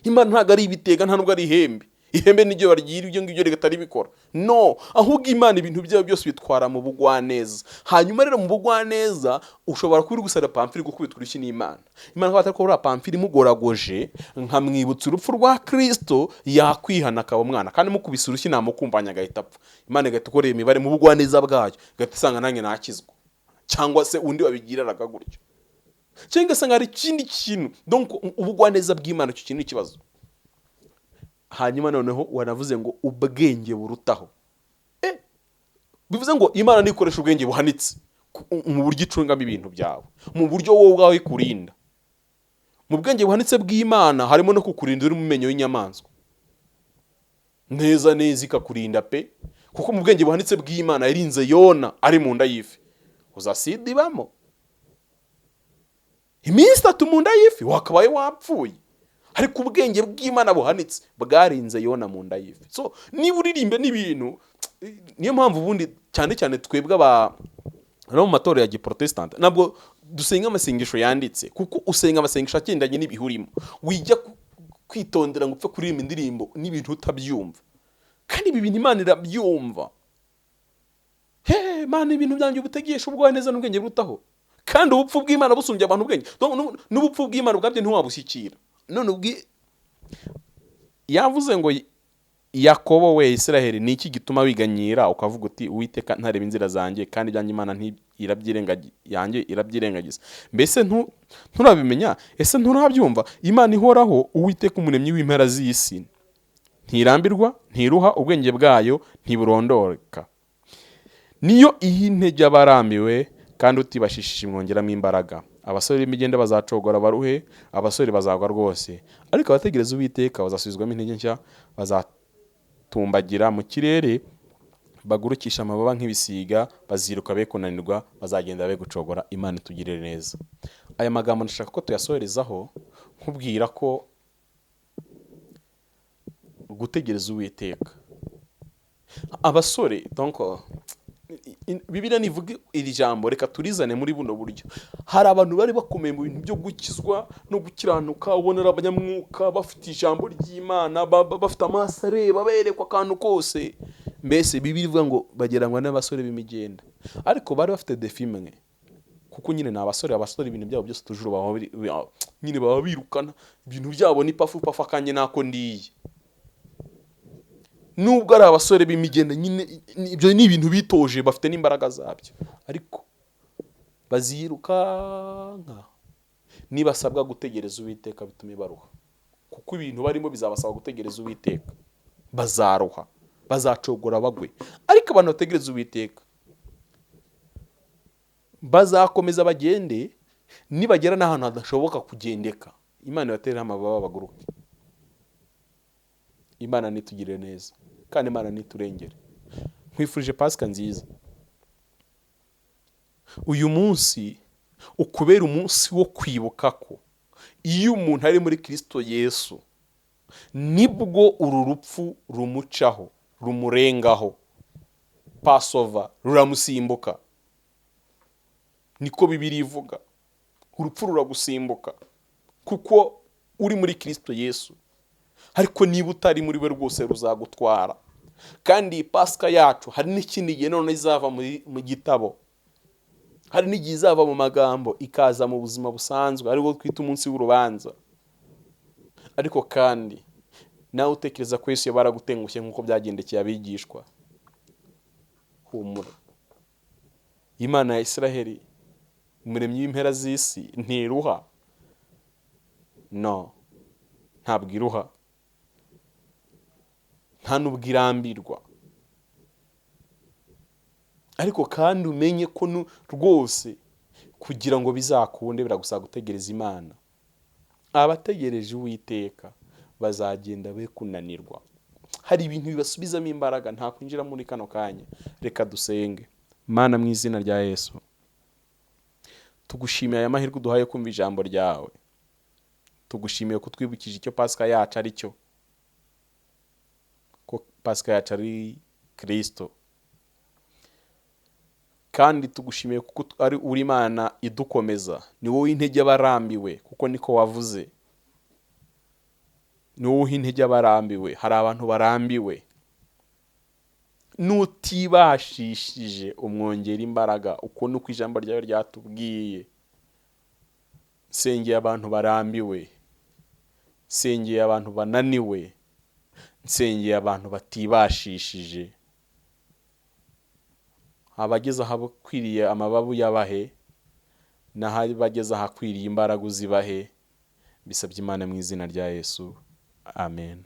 Imana ntabwo ari ibitega, nta nubwo ari ihembe. Ihembe niryo baryira ibyo ngibyo rigahita ribikora. No, ahubwo Imana ibintu byayo byose bitwara mu bugwaneza. Hanyuma rero mu bugwaneza ushobora kuba uri gusara Pamfili gukubitwa urushyi n'Imana. Imana ikaba atari ko uriya Pamfili imugoragoje nkamwibutsa urupfu rwa Kristo, yakwihana akaba umwana, kandi mukubise urushyi namukumbanya agahita apfa. Imana igahita ikorera imibare mu bugwaneza bwayo, igahita isanga nanjye nakizwa, cyangwa se undi wabigiriraga gutyo, cyangwa ugasanga hari ikindi kintu. Donc ubugwaneza bw'Imana, icyo kintu ni ikibazo. Hanyuma noneho wanavuze ngo ubwenge burutaho. Bivuze ngo Imana nikoresha ubwenge buhanitse mu buryo icungamo ibintu byawe, mu buryo wowe ubwawe ikurinda. Mu bwenge buhanitse bw'Imana harimo no kukurinda uri mu menyo y'inyamaswa, neza neza ikakurinda pe, kuko mu bwenge buhanitse bw'Imana yarinze Yona ari mu nda y'ifi. Uzasida ibamo iminsi 3 mu nda y'ifi, wakabaye wapfuye, ariko ubwenge bw'Imana buhanitse bwarinze Yona mu nda y'ifi. So niba uririmbe n'ibintu, niyo mpamvu ubundi cyane cyane twebwe aba no mu matorero ya giprotestante ntabwo dusenga amasengesho yanditse, kuko usenga amasengesho agendanye n'ibihe urimo. Wijya kwitondera ngo upfe kuririmba indirimbo n'ibintu utabyumva, kandi ibi bintu Imana irabyumva. He Mana, ibintu byanjye ubutegesha ubugwaneza n'ubwenge burutaho, kandi ubupfu bw'Imana busumbye abantu ubwenge. Donc, n'ubupfu bw'Imana ubwabyo ntiwabushyikira. None ubwi yavuze ngo Yakobo we, Israheli, ni iki gituma wiganyira ukavuga uti Uwiteka ntareba inzira zanjye, kandi ibyanjye Imana yanjye irabyirengagiza? Mbese nturabimenya? Ese nturabyumva? Imana ihoraho, Uwiteka umuremyi w'impera z'isi, ntirambirwa, ntiruha, ubwenge bwayo ntiburondoreka. Niyo iha intege abarambiwe, kandi utibashishije imwongeramo imbaraga. Abasore b'imigende bazacogora baruhe, abasore bazagwa rwose, ariko abategereza Uwiteka bazasubizwamo intege nshya, bazatumbagira mu kirere, bagurukisha amababa nk'ibisiga, baziruka be kunanirwa, bazagenda be gucogora. Imana itugirire neza. Aya magambo ndashaka ko tuyasorezaho nkubwira ko gutegereza Uwiteka, abasore, donc Bibiliya nivuga iri jambo, reka turizane muri buno buryo. Hari abantu bari bakomeye mu bintu byo gukizwa no gukiranuka, ubona ari abanyamwuka, bafite ijambo ry'Imana, bafite amaso areba, berekwa akantu kose. Mbese Bibiliya ivuga ngo bagereranywa n'abasore b'imigenda, ariko bari bafite défaut imwe, kuko nyine ni abasore. Abasore ibintu byabo byose tujuru baba nyine baba birukana, ibintu byabo ni pafu pafu, akanjye nako ndiye. Nubwo ari abasore b'imigenda nyine, ibyo ni ibintu bitoje, bafite n'imbaraga zabyo, ariko bazirukanka nibasabwa gutegereza Uwiteka bitume baruha, kuko ibintu barimo bizabasaba gutegereza Uwiteka. Bazaruha, bazacogora bagwe, ariko abantu bategereza Uwiteka bazakomeza bagende, nibagera n'ahantu hadashoboka kugendeka, Imana ibaterere amababa baguruke. Imana nitugirire neza, kandi Imana niturengere. Nkwifurije Pasika nziza. Uyu munsi ukubera umunsi wo kwibuka ko iyo umuntu ari muri Kristo Yesu, nibwo uru rupfu rumucaho, rumurengaho, Passover ruramusimbuka. Niko Bibiliya ivuga, urupfu ruragusimbuka kuko uri muri Kristo Yesu. Ariko niba utari muri we, rwose ruzagutwara. Kandi iyi Pasika yacu, hari n'ikindi gihe none izava mu gitabo, hari n'igihe izava mu magambo ikaza mu buzima busanzwe, aribwo twita umunsi w'urubanza. Ariko kandi nawe utekereza ko Yesu yaba yaragutengushye nk'uko byagendekeye abigishwa, humura. Imana ya Israheli, Umuremyi w'impera z'isi, ntiruha. No, ntabwo iruha, nta n'ubwo irambirwa. Ariko kandi umenye ko rwose kugira ngo bizakunde biragusaba gutegereza Imana. Abategereje Uwiteka bazagenda be kunanirwa. Hari ibintu bibasubizamo imbaraga, nta kwinjira muri kano kanya. Reka dusenge. Mana, mu izina rya Yesu, tugushimiye aya mahirwe uduhaye kumva ijambo ryawe. Tugushimiye ko twibukije icyo Pasika yacu ari cyo, ko Pasika yacu ari Kirisito. Kandi tugushimiye kuko ari uri Imana idukomeza. Ni wowe intege abarambiwe, kuko niko wavuze. Ni wowe uha intege abarambiwe. Hari abantu barambiwe. N'utibashishije umwongera imbaraga, uko ni uko ijambo ryawe ryatubwiye. Nsengeye abantu barambiwe, nsengeye abantu bananiwe, nsengeye abantu batibashishije. Abageze ahakwiriye amababu yabahe, n'abageze ahakwiriye imbaraga uzibahe. Bisabye Imana mu izina rya Yesu, amen.